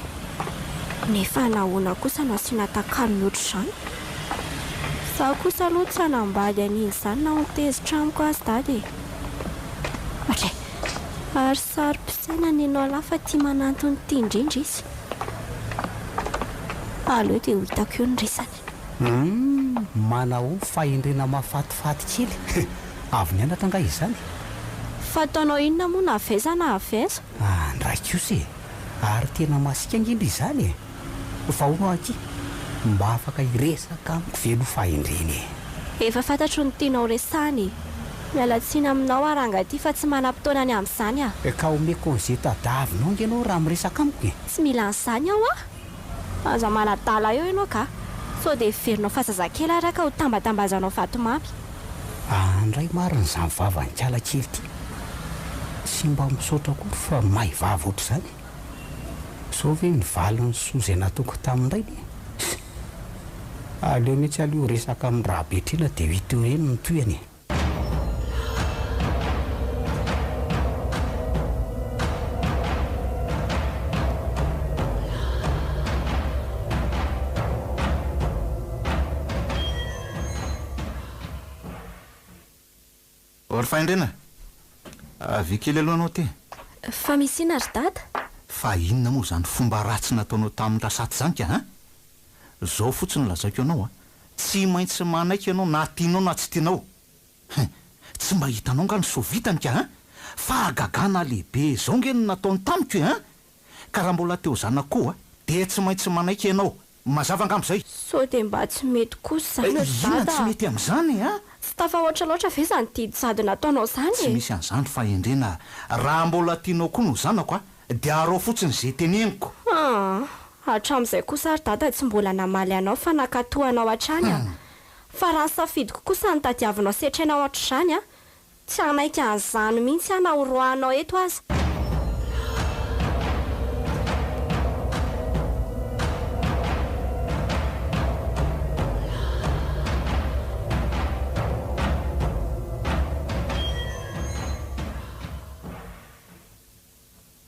Nefa nahoana kosa no asiana takalony ohatr'izany? Izaho kosa aloha tsy hanambady an'iny izany na ho tezitra amiko aza Dada e. Ohatray. Ary saro-pisainana ianao lahy fa tia manantona ity indrindra izy. Aleo dia ho hitako eo ny resany. Humm manao fahendrena mahafatifaty kely. Avy nianatra angaha izany? Fa ataonao inona moa na avy aiza na avy aiza? Andray kosa e! Ary tena masiaka ange ndry izany e! Fa hono akia, mba afaka hiresaka amiko ve aloha fahendrena e? Efa fantatro ny tianao resahina e! Miala tsiny aminao aho ranga ty fa tsy manam-potoana ny amin'izany aho. Ka omeko an'izay tadavinao ange ianao raha miresaka amiko e! Tsy mila an'izany aho a! Aza manadala eo ianao ka! Sao dia heverinao fa zazakely ary aho ka ho tambatambazanao vatomamy. Andray marina izany vavan'ikala kely ity. Tsy mba misaotra akory fa may vava ohatr'izany. Izao ve ny valin'ny soa izay nataoko tamin-drainy e? Aleo mihitsy aloha hiresaka amin'i Rabetrina dia ho hita eo eny ny tohiny e! Ô ry fahendrena, avia kely aloha anao aty. Fa misy inona ry dada? Fa inona moa izany fomba ratsy nataonao tamin'i Rasata izany ka an? Zao fotsiny lazaiko anao a, tsy maintsy manaiky ianao na tianao na tsy tianao. Hein! Tsy mba hitanao nga ny soa vitany ka hein! Fahagagana lehibe zao nge no nataony tamiko e hein! Ka raha mbola te ho zanako koa dia tsy maintsy manaiky ianao. Mazava angamba izay? Sao dia mba tsy mety kosa izany ry Inona dada tsy a! mety amin'izany e hein! Tsy tafahoatra loatra ve izany didy jadona ataonao izany Tsy e? misy an'izany fahendrena a! Raha mbola tianao koa ny ho zanako a, dia araho fotsiny izay teneniko. Haa! Hatramin'izay kosa ry dada tsy mbola namaly anao fa nankatoa anao hatrany a! Fa raha ny safidiko kosa no tadiavinao setraina ohatr'izany a, tsy hanaiky an'izany mihitsy aho na horoahanao eto aza.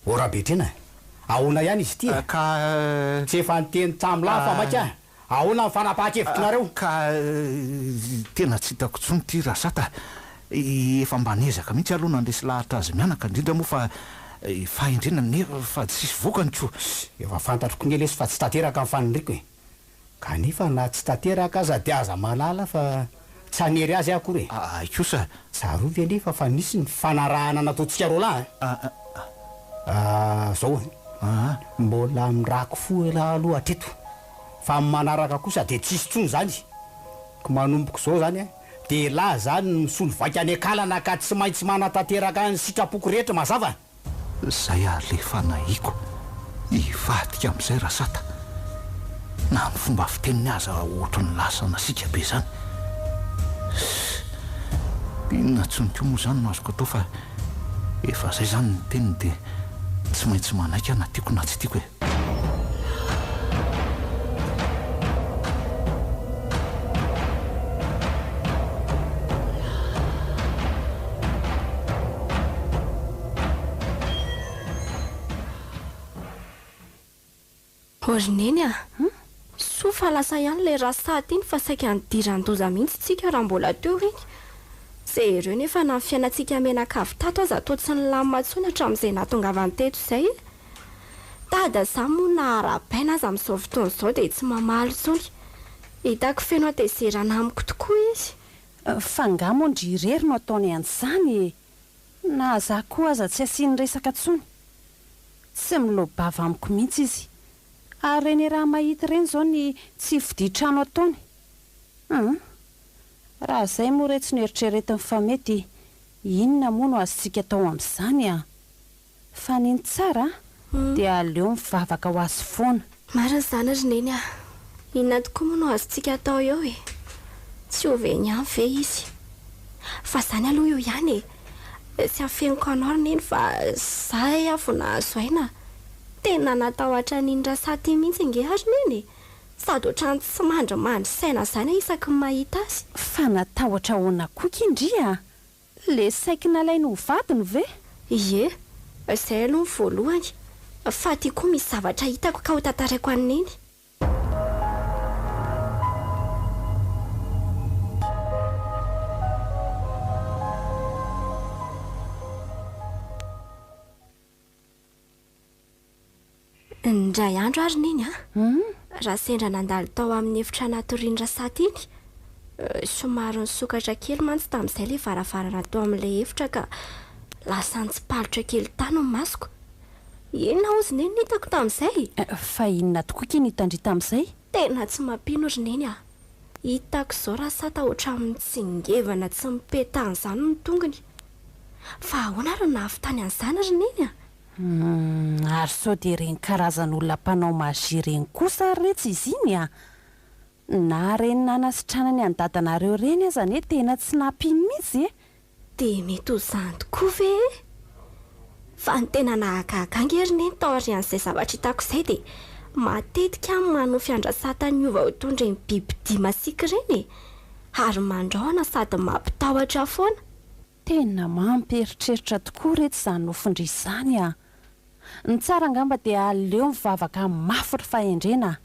Ô Rabetrena, ahoana ihany izy ity e? Ka. Tsy efa niteny tamin'lah fa maika ahoana ny fanapahan-kevitr'nareo? Ka tena tsy hitako intsony ity Rasata a! Efa mba niezaka mihitsy aloha nandresy lahatra azy mianaka, indrindra moa fa fahendrena nefa tsisy vokany ko! Efa fantatro koa nge lesy fa tsy tanteraka ny faniriako e! Kanefa na tsy tanteraka aza dia aza mahalala fa tsy hanery azy aho akory e! Hay kosa! Tsarovy anefa fa nisy ny fanarahana nataontsika roalahy a! Ah, zao e! Mbola mirako fo elah aloha hatreto, fa amin'ny manaraka kosa dia tsisy intsony izany! Ko manomboka izao izany a, dia elah izany no misolo vaika any an-kalana ka tsy maintsy manatanteraka ny sitrapoko rehetra, mazava? Zay ary le fanahiako hivadika amizay Rasata. Na ny fomba fiteniny aza ohatry ny lasa nasiaka be zany. Ss. Inona tsony koa moa zany no azoko atao fa efa zay zany ny teniny de tsy maintsy manaiky aho na tiako na tsy tiako e. Ô ry Neny a! Soa fa lasa ihany ilay Rasat iny fa saika nidiran-doza mihitsy tsika raha mbola teo iny. Jereo nefa na ny fiainantsika mianakavy tato aza toa tsy nilamina intsony hatramin'izay nahatongavany teto izay e! Dada za moa na arahabaina aza amin'izao fotoana izao dia tsy mamaly intsony. Hitako feno hatezerana amiko tokoa izy. Fa nga moa ndry irery no ataony an'izany e! Na za koa aza tsy asiany resaka tsony. Tsy miloa-bava amiko mihitsy izy. Ary ireny raha mahita ireny izao ny tsy fodian-trano ataony. Hum. Raha izay moa re tsy noeritreretiny fa mety, inona moa no azontsika atao amin'izany an? Fa ny tsara dia aleo mivavaka ho azy foana. Marina izany ry Neny a! Inona tokoa moa no azontsika atao eo e? Tsy ho very ihany ve izy? Fa izany aloha eo ihany e! Tsy afeniko anao ry Neny fa za aho vao nahazo aina. Tena natahotra an'iny Rasat iny mihitsy ange aho ry Neny e! Sady ohatran'ny tsy mandrimandry saina izany aho isaky ny mahita azy. Fa natahotra ahoana koa ky ndry a! Le saiky nalainy ho vadiny ve? Ie, izay aloha ny voalohany, fa aty koa misy zavatra hitako ka ho tantaraiko an'i Neny. Indray andro ary Neny a! Raha sendra nandalo tao amin'ny efitra natorian'i Rasata iny, somary nisokatra kely mantsy tamin'izay ilay varavarana tao amin'ilay efitra ka lasa nitsipalotra kely tany ny masoko. Inona hozy Neny no hitako tamin'izay? Fa inona tokoa k'iny hitan-dry tamin'izay? Tena tsy mampino ry Neny a! Hitako izao Rasata ohatran'ny mitsingevana tsy mipetana izany ny tongony. Fa ahoana ary no nahavitany an'izany ry Neny a? Humm, ary sao dia ireny karazan'olona mpanao magie ireny kosa ary re tsy izy iny a! Na ireny nanasitranany an'i dadanareo ireny aza anie tena tsy nampino mihitsy e! Dia mety ho izany tokoa ve e? Fa ny tena nahagaga ange ry neny taorian'izay zavatra hitako izay dia matetika aho manofy an-dRasata niova ho toy ireny bibidia masiaka ireny e! Ary mandrahona sady mampitahotra foana. Tena mampieritreritra tokoa retsy izany nofin-dry izany a! Ny tsara angamba dia aleo mivavaka mafy ry fahendrena a!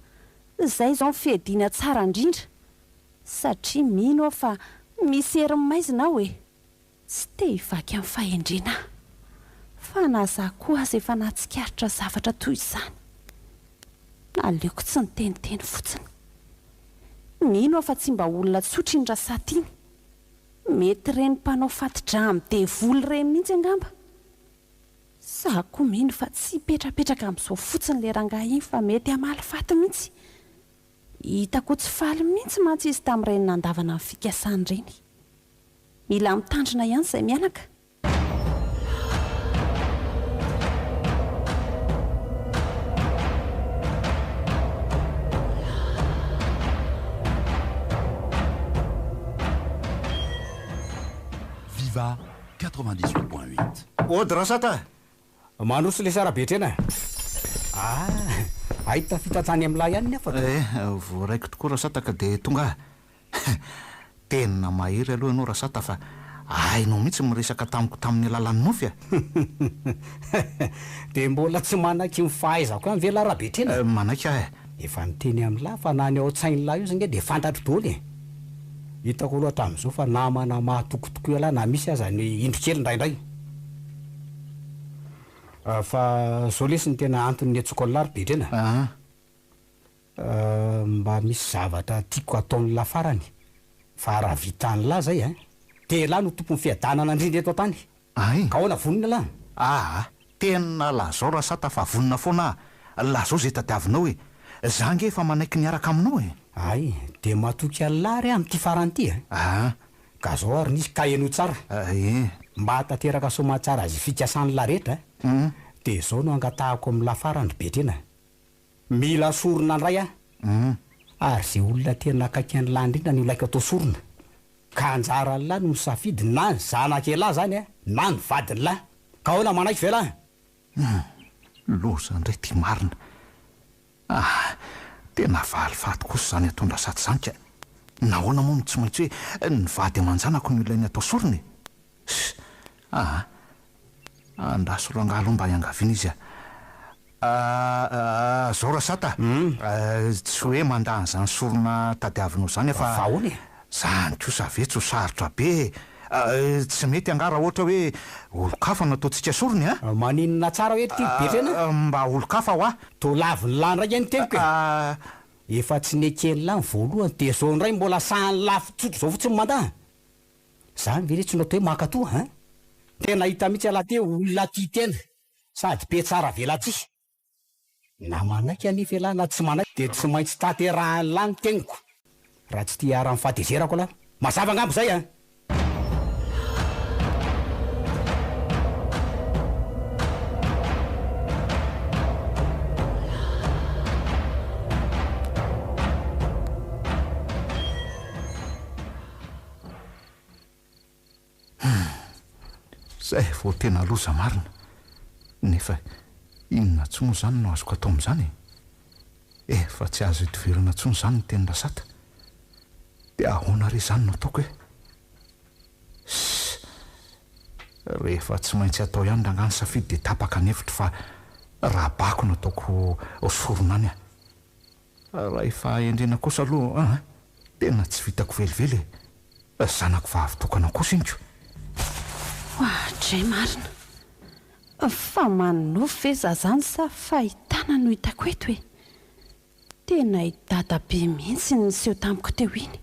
Izay izao ny fiadiana tsara indrindra! Satria mino aho fa misy hery maizina ao e! Tsy te hivaky amin'ny fahendrena aho, fa na za koa aza efa nahatsikaritra zavatra toy izany. Aleoko tsy niteniteny fotsiny. Mino aho fa tsy mba olona tsotra iny Rasata iny. Mety ireny mpanao fati-drà amin'ny devoly ireny mihitsy angamba. Za koa mino fa tsy hipetrapetraka amin'izao fotsiny ilay rangahy iny fa mety hamaly faty mihitsy. Hitako ho tsy faly mihitsy mantsy izy tamin'ireny nandavana ny fikasany ireny. Mila mitandrina ihany izay mianaka. Viva 98.8. Ody Rasata a! Mandroso lesy Rabetrena a! Ah! Hay tafita tany amin'lah ihany ny hafatra. Eh, voaraiko tokoa Rasata ka dia tonga aho. Tena mahery aloha ianao Rasata fa hainao mihitsy miresaka tamiko tamin'ny alalan'ny nofy a! Dia mbola tsy manaiky ny fahaizako ihany ve lah Rabetrena? Manaiky aho e! Efa niteny amin'lah fa na ny ao an-tsain'lah io aza ange dia fantatro daholo e! Hitako aloha hatramin'izao fa namana mahatoky tokoa ialahy na misy aza ny indro kely indraindray. Fa zao lesy ny tena antony niantsoako an'lah ry Betrena a! Mba misy zavatra tiako hataon'lah farany fa raha vitan'lah zay a! Dia elah no tompon'ny fiadanana indrindra eto an-tany. Ay! Ka ahoana vonona elah? Aa! Tena lazao Rasata fa vonona foana aho, lazao ze tadiavinao e! Za nge efa manaiky ny hiaraka aminao e! Ay! Dia matoky an'lah re amin'ity farany ity a! Aa! Ka zao ary nisy ka henoy tsara. Ee! Mba hahatanteraka soamantsara ze fikasan'lah rehetra a! Dia zao no angatahako amin'lah farany ry Betrena a! Mila sorona ndray aho. Ary ze olona tena akaiky an'lah indrindra no ilaiko atao sorona. Ka anjaran'lah no misafidy na ny zanak'elah zany a, na ny vadin'lah. Ka ahoana manaiky ve lah? Hum, loza ndray ty marina. Ah, tena valifaty kosa izany ataon-dRasata izany ka. Nahoana moa no tsy maintsy hoe ny vady aman-janako no ilainy atao sorona e? Ss, ah, andraso rangahy aloha mba iangaviana izy a. Ah, zao Rasata a, tsy hoe mandà an'izany sorona tadiavinao izany aho fa. Fa ahoana e? Zany kosa ve tsy ho sarotra be e? Tsy mety angaha raha ohatra hoe olon-kafa no ataontsika sorona e a? Maninona tsara hoe ity Betrena? Mba olon-kafa hoa. Toa lavin'ny lahy indray ange ny teniko e! Efa tsy neken'ny lahy ny voalohany dia izao indray mbola sahan'ny lahy tsotra izao fotsiny mandà. Zany ve re tsy no atao hoe mankatoa an? Tena hita mihitsy ialahy ty hoe olona tia tena. Sady be tsara velatsihy. Na manaiky anefa ialahy na tsy manaiky dia tsy maintsy tanterahin'lah ny teniko. Raha tsy tia hiharan'ny fahatezerako ialahy. Mazava angamba izay an! Hum! Zay vao tena loza marina. Nefa inona tsy moa izany no azoko atao amin'izany e? Efa tsy azo idivirana intsony izany ny tenin-dRasata. Dia ahoana re izany no ataoko e? Ss! Rehefa tsy maintsy atao ihany rangahy ny safidy dia tapaka ny hevitro fa Rabako no ataoko sorona any a! Raha i fahendrena kosa aloha an! Tena tsy vitako velively e! Zanako vavy tokana kosa iny ko! Oadray marina! Fa manonofy ve za zany sa fahitana no hitako eto e? Tena i dadabe mihitsy ny niseho tamiko teo iny.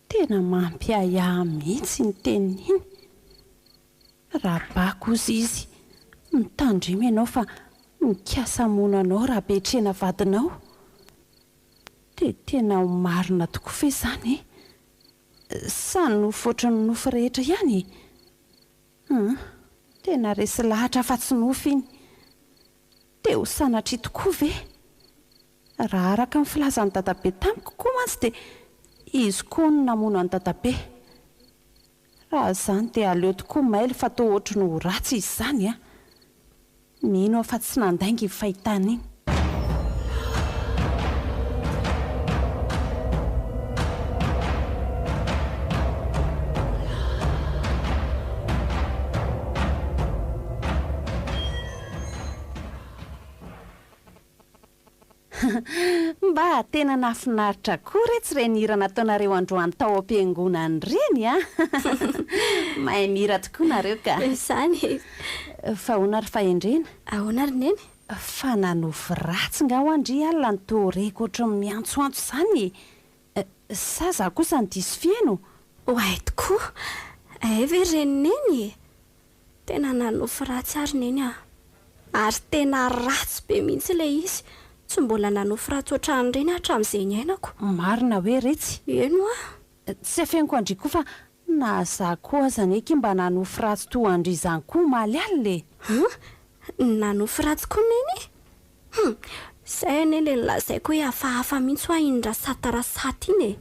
Tena mampiahiahy mihitsy iny teniny iny. Rabako ozy izy, mitandrema ianao fa mikasa hamono anao Rabetrena vadinao. Dia tena ho marina tokoa ve izany e? Sa nofy ohatry ny nofy rehetra ihany e? Hum, tena resy lahatra aho fa tsy nofy iny. Dia ho sanatria tokoa ve? Raha araka ny filazan'i dadabe tamiko koa mantsy dia izy koa no namono an'i dadabe. Raha izany dia aleo tokoa mailo fa toa ohatry ny ho ratsy izy izany a! Mino aho fa tsy nandainga iny fahitana iny. Mba tena nahafinaritra koa retsy ireny hira nataonareo androany tao am-piangonana ireny a! Mahay mihira tokoa nareo ka! Izany e! Fa ahoana ry Fahendrena? Ahoana ry Neny? Fa nanofy ratsy nga hoa ndry alina no toa reko ohatry ny miantsoantso izany e! Sa za kosa no diso fiheno? Oay tokoa! Hay ve reny Neny e! Tena nanofy ratsy ary Neny a! Ary tena ratsy be mihitsy ilay izy, tsy mbola nanofy ratsy ohatran'ireny aho hatramin'izay niainako. Marina hoe retsy? Eny hoa! Tsy afeniko an-dry koa fa na za koa aza anie akia mba nanofy ratsy toa an-dry izany koa omaly alina e! An! Nanofy ratsy koa Neny? Hum! Izay anie ilay nolazaiko hoe hafahafa mihitsy hoa iny Rasata Rasata iny e!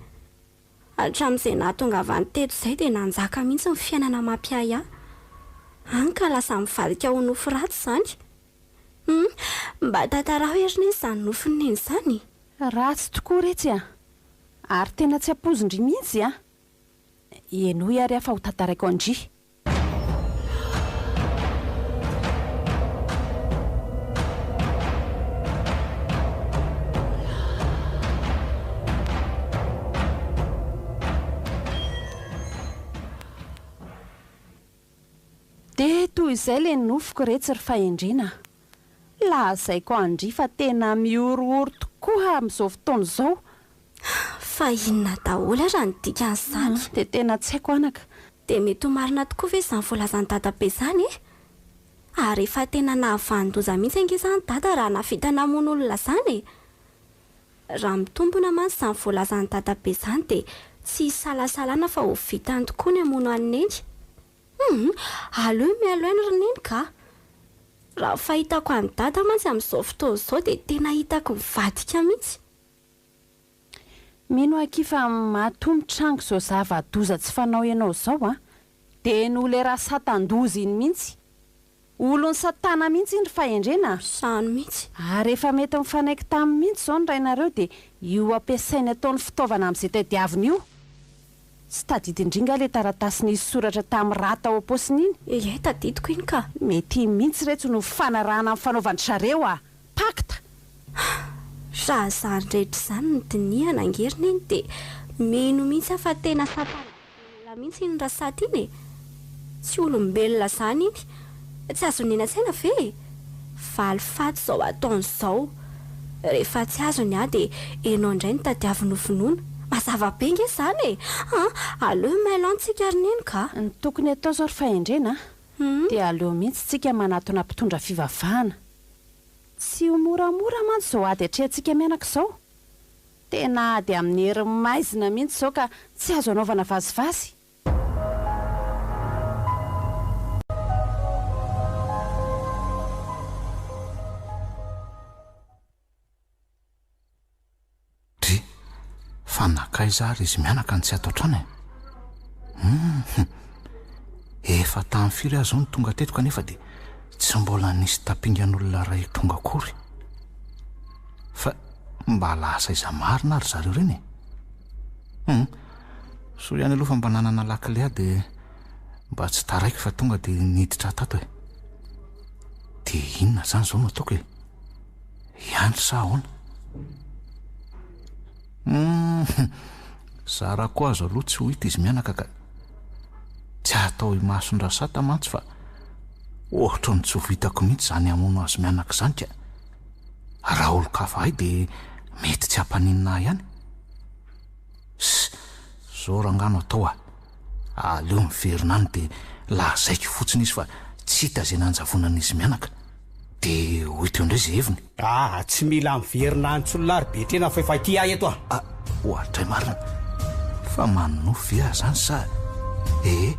Hatramin'izay nahatongavany teto izay dia nanjaka mihitsy ny fiainana mampiahiahy. Hany ka lasa mivadika ho nofy ratsy izany. Hum! Mba tantarao ery Neny izany nofin'i Neny izany e! Ratsy tokoa retsy a! Ary tena tsy ampoizin-dry mihitsy a! Henoy ary aho fa ho tantaraiko an-dry. Dia toy izay ilay nofiko retsy ry fahendrena a! Lazaiko an-dry fa tena mihorohoro tokoa amin'izao fotoana izao. Fa inona daholo ara ny dikan'izany? Dia tena tsy haiko anaka. Dia mety ho marina tokoa ve izany voalazan'i dadabe izany e? Ary efa tena nahavanon-doza mihitsy ange izany dada raha nahavita namono olona izany e! Raha mitombina mantsy izany voalazan'i dadabe izany dia tsy isalasalana fa ho vitany tokoa ny hamono an'i Neny. Humm! Aleo mialoha eny ry Neny ka! Raha ny fahitako an'i Dada mantsy amin'izao fotoana izao dia tena hitako mivadika mihitsy. Mino aho akia fa matoa mitranga izao zava-doza tsy fanao ianao izao an, dia noho ilay rasatandoza iny mihitsy. Olon'i satana mihitsy iny ry fahendrena a! Izany mihitsy. Ary efa mety mifanaiky taminy mihitsy izao ny rainareo dia io ampiasainy ataony fitaovana amin'izay tadiaviny io. Tsy tadidin-dry nga le taratasy nisy soratra tamin'ny rà tao am-paosiny iny? Ie, tadidiko iny ka. Mety iny mihitsy retsy no fifanarahana nifanaovan-dry zareo a! Pacte! Raha izany rehetra izany no dinihana ange ry Neny dia mino mihitsy aho fa tena satana velona mihitsy iny Rasata iny e! Tsy olombelona izany iny! Tsy azon'i Neny an-tsaina ve e? Valifaty izao ataony izao. Rehefa tsy azony aho dia enao indray no tadiaviny ho vonoina. Mazava be nge izany e! An! Aleo mailo any tsika ry Neny ka! Ny tokony atao izao ry Fahendrena a! Dia aleo mihitsy tsika manatona mpitondra fivavahana. Tsy ho moramora mantsy izao ady atrehantsika mianaka izao. Tena ady amin'ny herin'ny maizina mihitsy izao ka tsy azo anaovana vazivazy. Dry, fa nankaiza ary izy mianaka no tsy ato an-trano e? Hum, efa tamin'ny firy aho izao no tonga teto kanefa dia tsy mbola nisy tapingan'olona iray tonga akory. Fa mba lasa aiza marina ary zareo ireny e? Hum, soa ihany aloha fa mba nanana lakile aho dia mba tsy taraiky fa tonga dia niditra tato e. Dia inona izany izao no ataoko e? Hiandry sa ahoana? Hum, zara koa azo aloha tsy ho hita izy mianaka ka. Tsy atao imason-dRasata mantsy fa ohatran'ny tsy ho vitako mihitsy izany hamono azy mianaka izany ka. Raha olon-kafa ahy dia mety tsy hampaninona ahy ihany. Ss, zao rangaha no atao a! Aleo miverina any dia lazaiko fotsiny izy fa tsy hita izay nanjavonan'izy mianaka. Dia ho hita eo indray izay heviny. Aa, tsy mila miverina any intsony lahy ry Betrena fa efa ity aho eto a! A, oadray marina! Fa manonofy ve aho izany sa ee,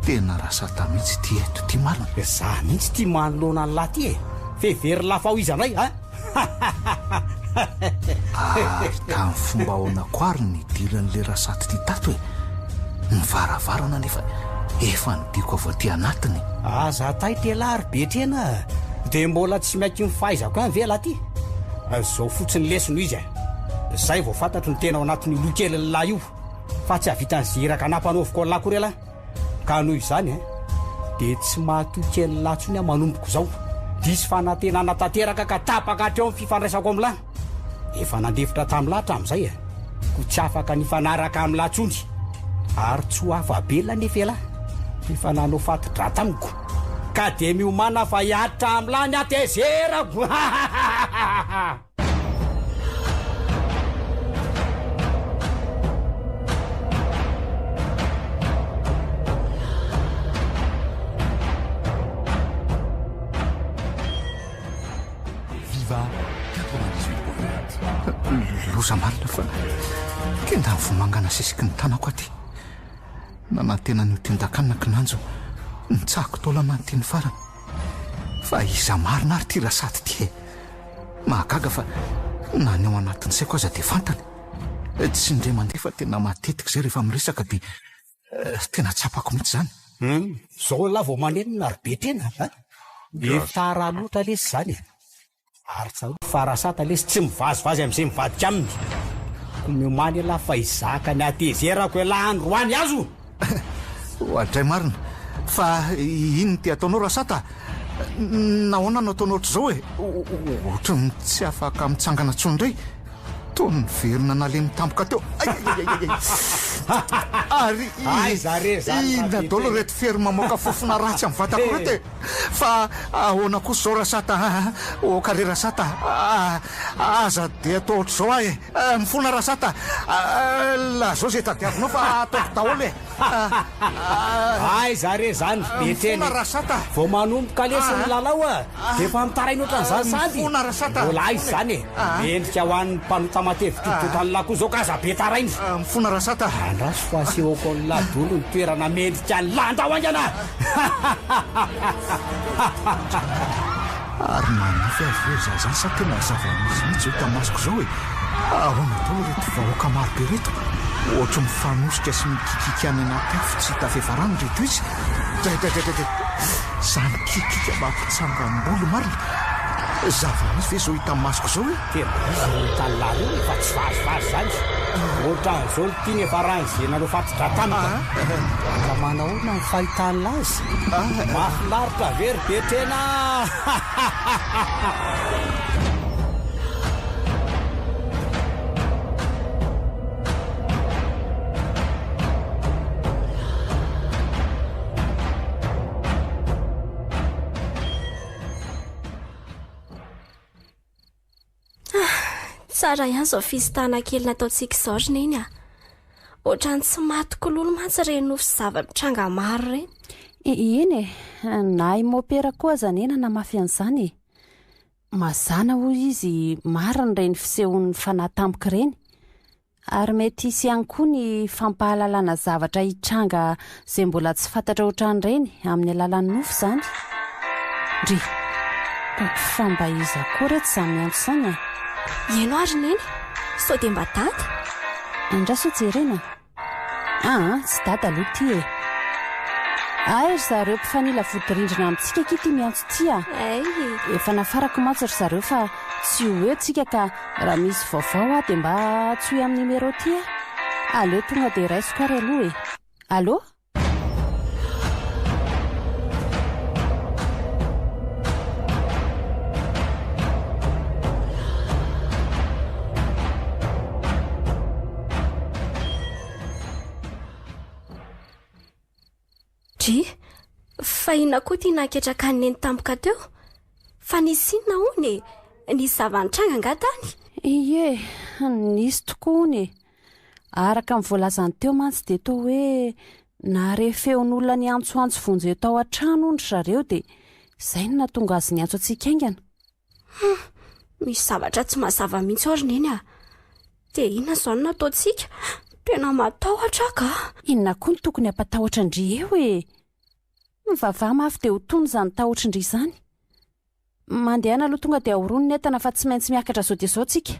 tena rasata mihitsy ity eto ity marina? Za mihitsy ity manoloana an'lah ty e! F'heverin'lah fa ho iza indray a? Ary tamin'ny fomba ahoana koa ary no nidiran'ilay rasaty ity tato e? Ny varavarana anefa efa nidiko avy aty anatiny. Aza taitra elah ry Betrena a! Dia mbola tsy miaiky ny fahaizako ihany ve elah ty? Zao fotsiny lesy no izy e! Zay vao fantatro ny tena ao anatin'io loha kelin'lah io fa tsy hahavitan'izay iraka nampanaoviko an'lah akory elah. Ka noho izany dia tsy mahatoky an'lah intsony aho manomboka izao. Diso fanantenana tanteraka ka tapaka hatreo ny fifandraisako amin'lah. Efa nandefitra tamin'lah hatramin'izay e. Koa tsy afaka nifanaraka amin'lah intsony. Ary tsy ho afa-bela anefa ialahy fa efa nanao fati-drà tamiko. Ka dia miomàna fa hihatra amin'lah ny hatezerako. Loza marina fa kenda ny vomanga nasesiky ny tanako aty. Nanantena ny ho tendan-kanina kinanjo nitsahako taolana ny teny farany. Fa iza marina ary ity Rasady ity e? Mahagaga fa na ny ao anatin'ny saiko aza dia fantany. Tsy indray mandeha fa tena matetika izay rehefa miresaka dia tena tsapako mihitsy izany. Hum, zao elah vao manenina ry be tena a! Efa tara loatra lesy izany e! Ary tsarovy fa Rasata lesy tsy mivazivazy amin'izay mivadika aminy. Koa miomàna elah fa hizaka ny hatezerako elah androany azo! Oadray marina! Fa inona ity ataonao Rasata a? Nahoana no ataonao ohatr'izao e? Ohatry ny tsy afaka mitsangana intsony indray. Toa niverina nalemy tampoka teo. Aiaiaiaiai! Ary Aiza re zany inona daholo ireto fery mamoaka fofona ratsy amin'ny vatako ireto e? Fa ahoana kosa izao Rasata a? Oka re Rasata a! Aza dia atao ohatr'izao aho e! Mifona Rasata a! Lazao izay tadiavinao fa ataoko daholo e! Aiza re zany ry Betreny Mifona Rasata a! Vao manomboka lesy ny lalao a! Dia efa mitaraina ohatran'izany sahady! Mifona Rasata a! Mbola aiza izany e! Mendrika ho an'ny mpanota matevin-tototra ny lakoa izao ka aza be taraina! Mifona Rasata a! Andraso fa asehoko an'lah dolo ny toerana mendrika an'lah! Andao haingana! Ary manofy aho ve za zany sa tena zava-misy mihitsy izao hita masoko izao e? Ahoana daholo ireto vahoaka maro be ireto? Ohatry mifanosika sy mikikiky any anaty afo tsy hita fiafarany ireto izy. Dray-dray-dray-dray! Izany kikika mampitsangam-bolo marina! Zava-misy ve izao hita masoko izao e? Tena izy no hitan'lah reo e fa tsy vazivazy zany. Ohatran'izao ny tiany efa raha ny ze nanao fatidra tamiko a. Ka manahoana ny fahitan'lah azy? Mahafinaritra ve ry Betrena a! Tsara ihany izao fisintahana kely nataontsika izao ry Neny a! Ohatran'ny tsy maty kololo mantsy ireny nofy sy zava-mitranga maro ireny. Eny e, na i Mopera koa aza anie nanamafy an'izany e! Mazàna hoy izy marina ireny fisehon'ny fanahy tampoka ireny. Ary mety hisy ihany koa ny fampahalalana zavatra hitranga izay mbola tsy fantatra ohatran'ireny amin'ny alalan'ny nofy izany. Ndry! Fa mba iza koa re tsy izany miantso izany e? Heno ary Neny, sao dia mba dada? Andraso jerena. Aa, tsy dada aloha ity e. Hay ry zareo mpifanila vodirindrina amintsika akia ity miantso ity a! Hay e! Efa nafarako mantsy ry zareo fa tsy ho eo tsika ka raha misy vaovao aho dia mba antsoy amin'ny numéro ity a! Aleo tonga dia raisiko ary aloha e! Allô? Dry, fa inona koa ity nahaketraka an'i Neny tampoka teo? Fa nisy inona hono e? Nisy zava-nitranga angaha tany? Ie, nisy tokoa hono e. Araka ny voalazany teo mantsy dia toa hoe nahare feon'olona niantsoantso vonjeo tao an-trano hono ry zareo dia izay no nahatonga azy niantso antsika haingana. Hum, misy zavatra tsy mazava mihitsy ao ry Neny a! Dia inona izao no nataontsika? Tena matahotra aho ka! Inona koa no tokony hampatahotra an-dry eo e? Mivavaha mafy dia ho tony izany tahotrin-dry izany. Mandehana aloha tonga dia ahorono ny entana fa tsy maintsy miakatra izao dia izao tsika.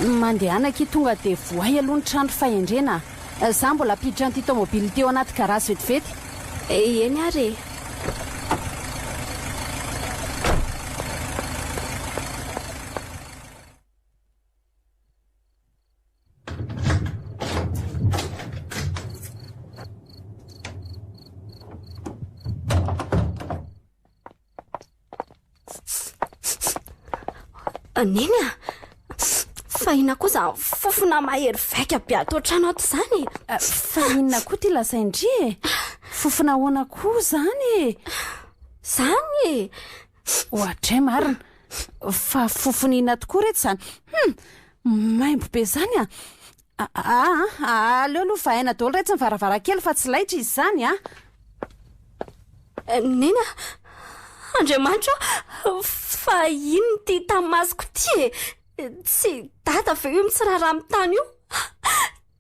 Mandehana akia tonga dia vohay aloha ny trano fahendrena a! Za mbola hampiditra an'ity tomobile ity ao anaty garage vetivety. Eny ary e! Neny a! Fa inona koa izany fofona mahery vaika be ato an-trano ato izany e? Fa inona koa ity lazain-dry e? Fofona ahoana koa izany e? Izany e! Ohatray marina! Fa fofona inona tokoa re izany? Hum! Maimbo be izany a! Aa, aleo aloha vahaina daholo retsy ny varavarankely fa tsy laitra izy izany a! Neny a! Andriamanitra ô! Fa inona ity hita masoko ity e? Tsy dada ve io mitsirara amin'ny tany io?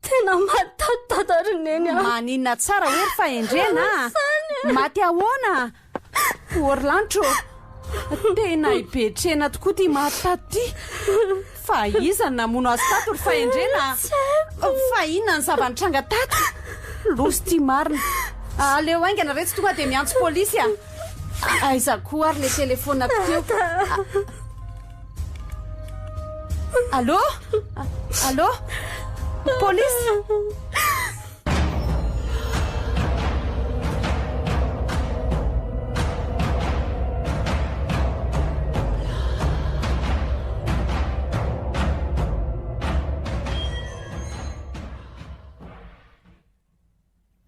Tena maty dada ry neny a! Maninona tsara hoe ry fahendrena a! Maty ahoana? O ry lanitra ô! Tena hibetrena tokoa ity maty tato ity! Fa iza no namono azy tato ry fahendrena a? Fa inona ny zava-nitranga tato? Loza ity marina! Aleo haingana re tsy tonga dia miantso polisy a! Aiza koa ary ilay telefaoniko teo? Allô? Allô? Polisy?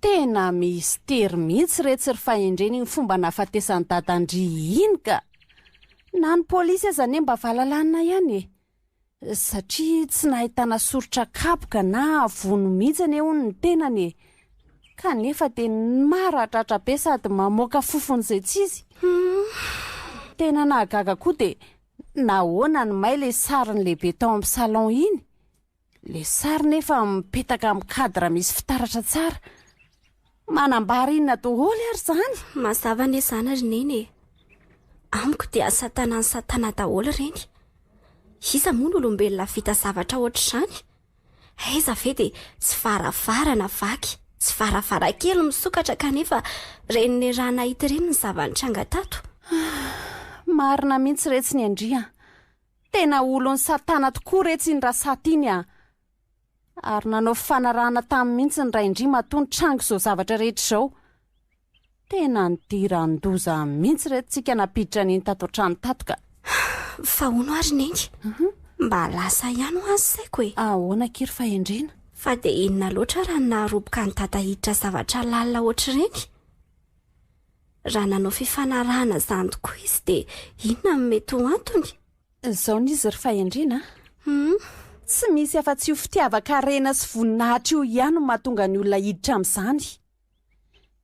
Tena mistery mihitsy retsy ry fahendrena iny fomba nahafatesan'i dadan-dry iny ka! Na ny polisy aza anie mba valalanina ihany e! Satria tsy nahitana soritra kapoka na vono mihitsy anie hono ny tenany e! Kanefa dia maradratra be sady mamoaka fofona izay tsy izy. Tena nahagaga koa dia nahoana no may ilay sariny lehibe tao amin'ny salon iny? Le sary nefa mipetaka amin'ny cadre misy fitaratra tsara. Manambara inona daholo ary izany? Mazava anie izany ry Neny e! Amiko dia satanan'i satana daholo ireny. Iza moa no olombelona vita zavatra ohatr'izany? Aiza ve dia tsy varavarana vaky, tsy varavarankely misokatra kanefa ireny niaraha-nahita ireny ny zava-nitranga tato. Marina mihitsy retsy ny an-dry a! Tena olon'i satana tokoa retsy iny Rasata iny a! Ary nanao fifanarahana taminy mihitsy ny rain-dry matoa nitranga izao zavatra rehetra izao. Tena nidiran-doza mihitsy reto tsika nampiditra an'iny tato an-trano tato ka. Fa hono ary Neny, mba lasa ihany hoa ny saiko e! Ahoana akia ry fahendrena? Fa dia inona loatra raha ny naharoboka an'i Dada hiditra zavatra lalina ohatr'ireny? Raha nanao fifanarahana izany tokoa izy dia inona no mety ho antony? Izao ny izy ry fahendrena a! Tsy misy afa-tsy io fitiavan-karena sy voninahitra io ihany no mahatonga ny olona hiditra amin'izany.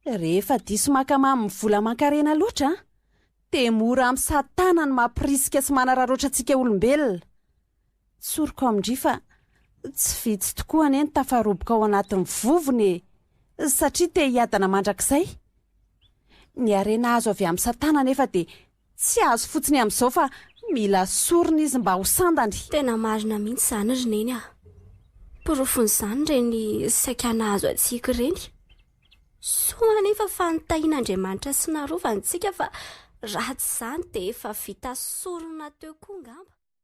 Rehefa diso mankamamy ny vola aman-karena loatra dia mora amin'i Satana ny mampirisika sy manararaotra antsika olombelona. Tsoriko amin-dry fa tsy vitsy tokoa anie ny tafaroboka ao anatin'ny vovony e! Satria te hiadana mandrakizay. Ny harena azo avy amin'i Satana anefa dia tsy azo fotsiny amin'izao fa mila sorona izy mba ho sandany. Tena marina mihitsy izany ry Neny a! Porofon'izany ireny saika nahazo antsika ireny. Soa anefa fa notahian'Andriamanitra sy narovany tsika fa raha tsy izany dia efa vita sorona teo koa ngamba.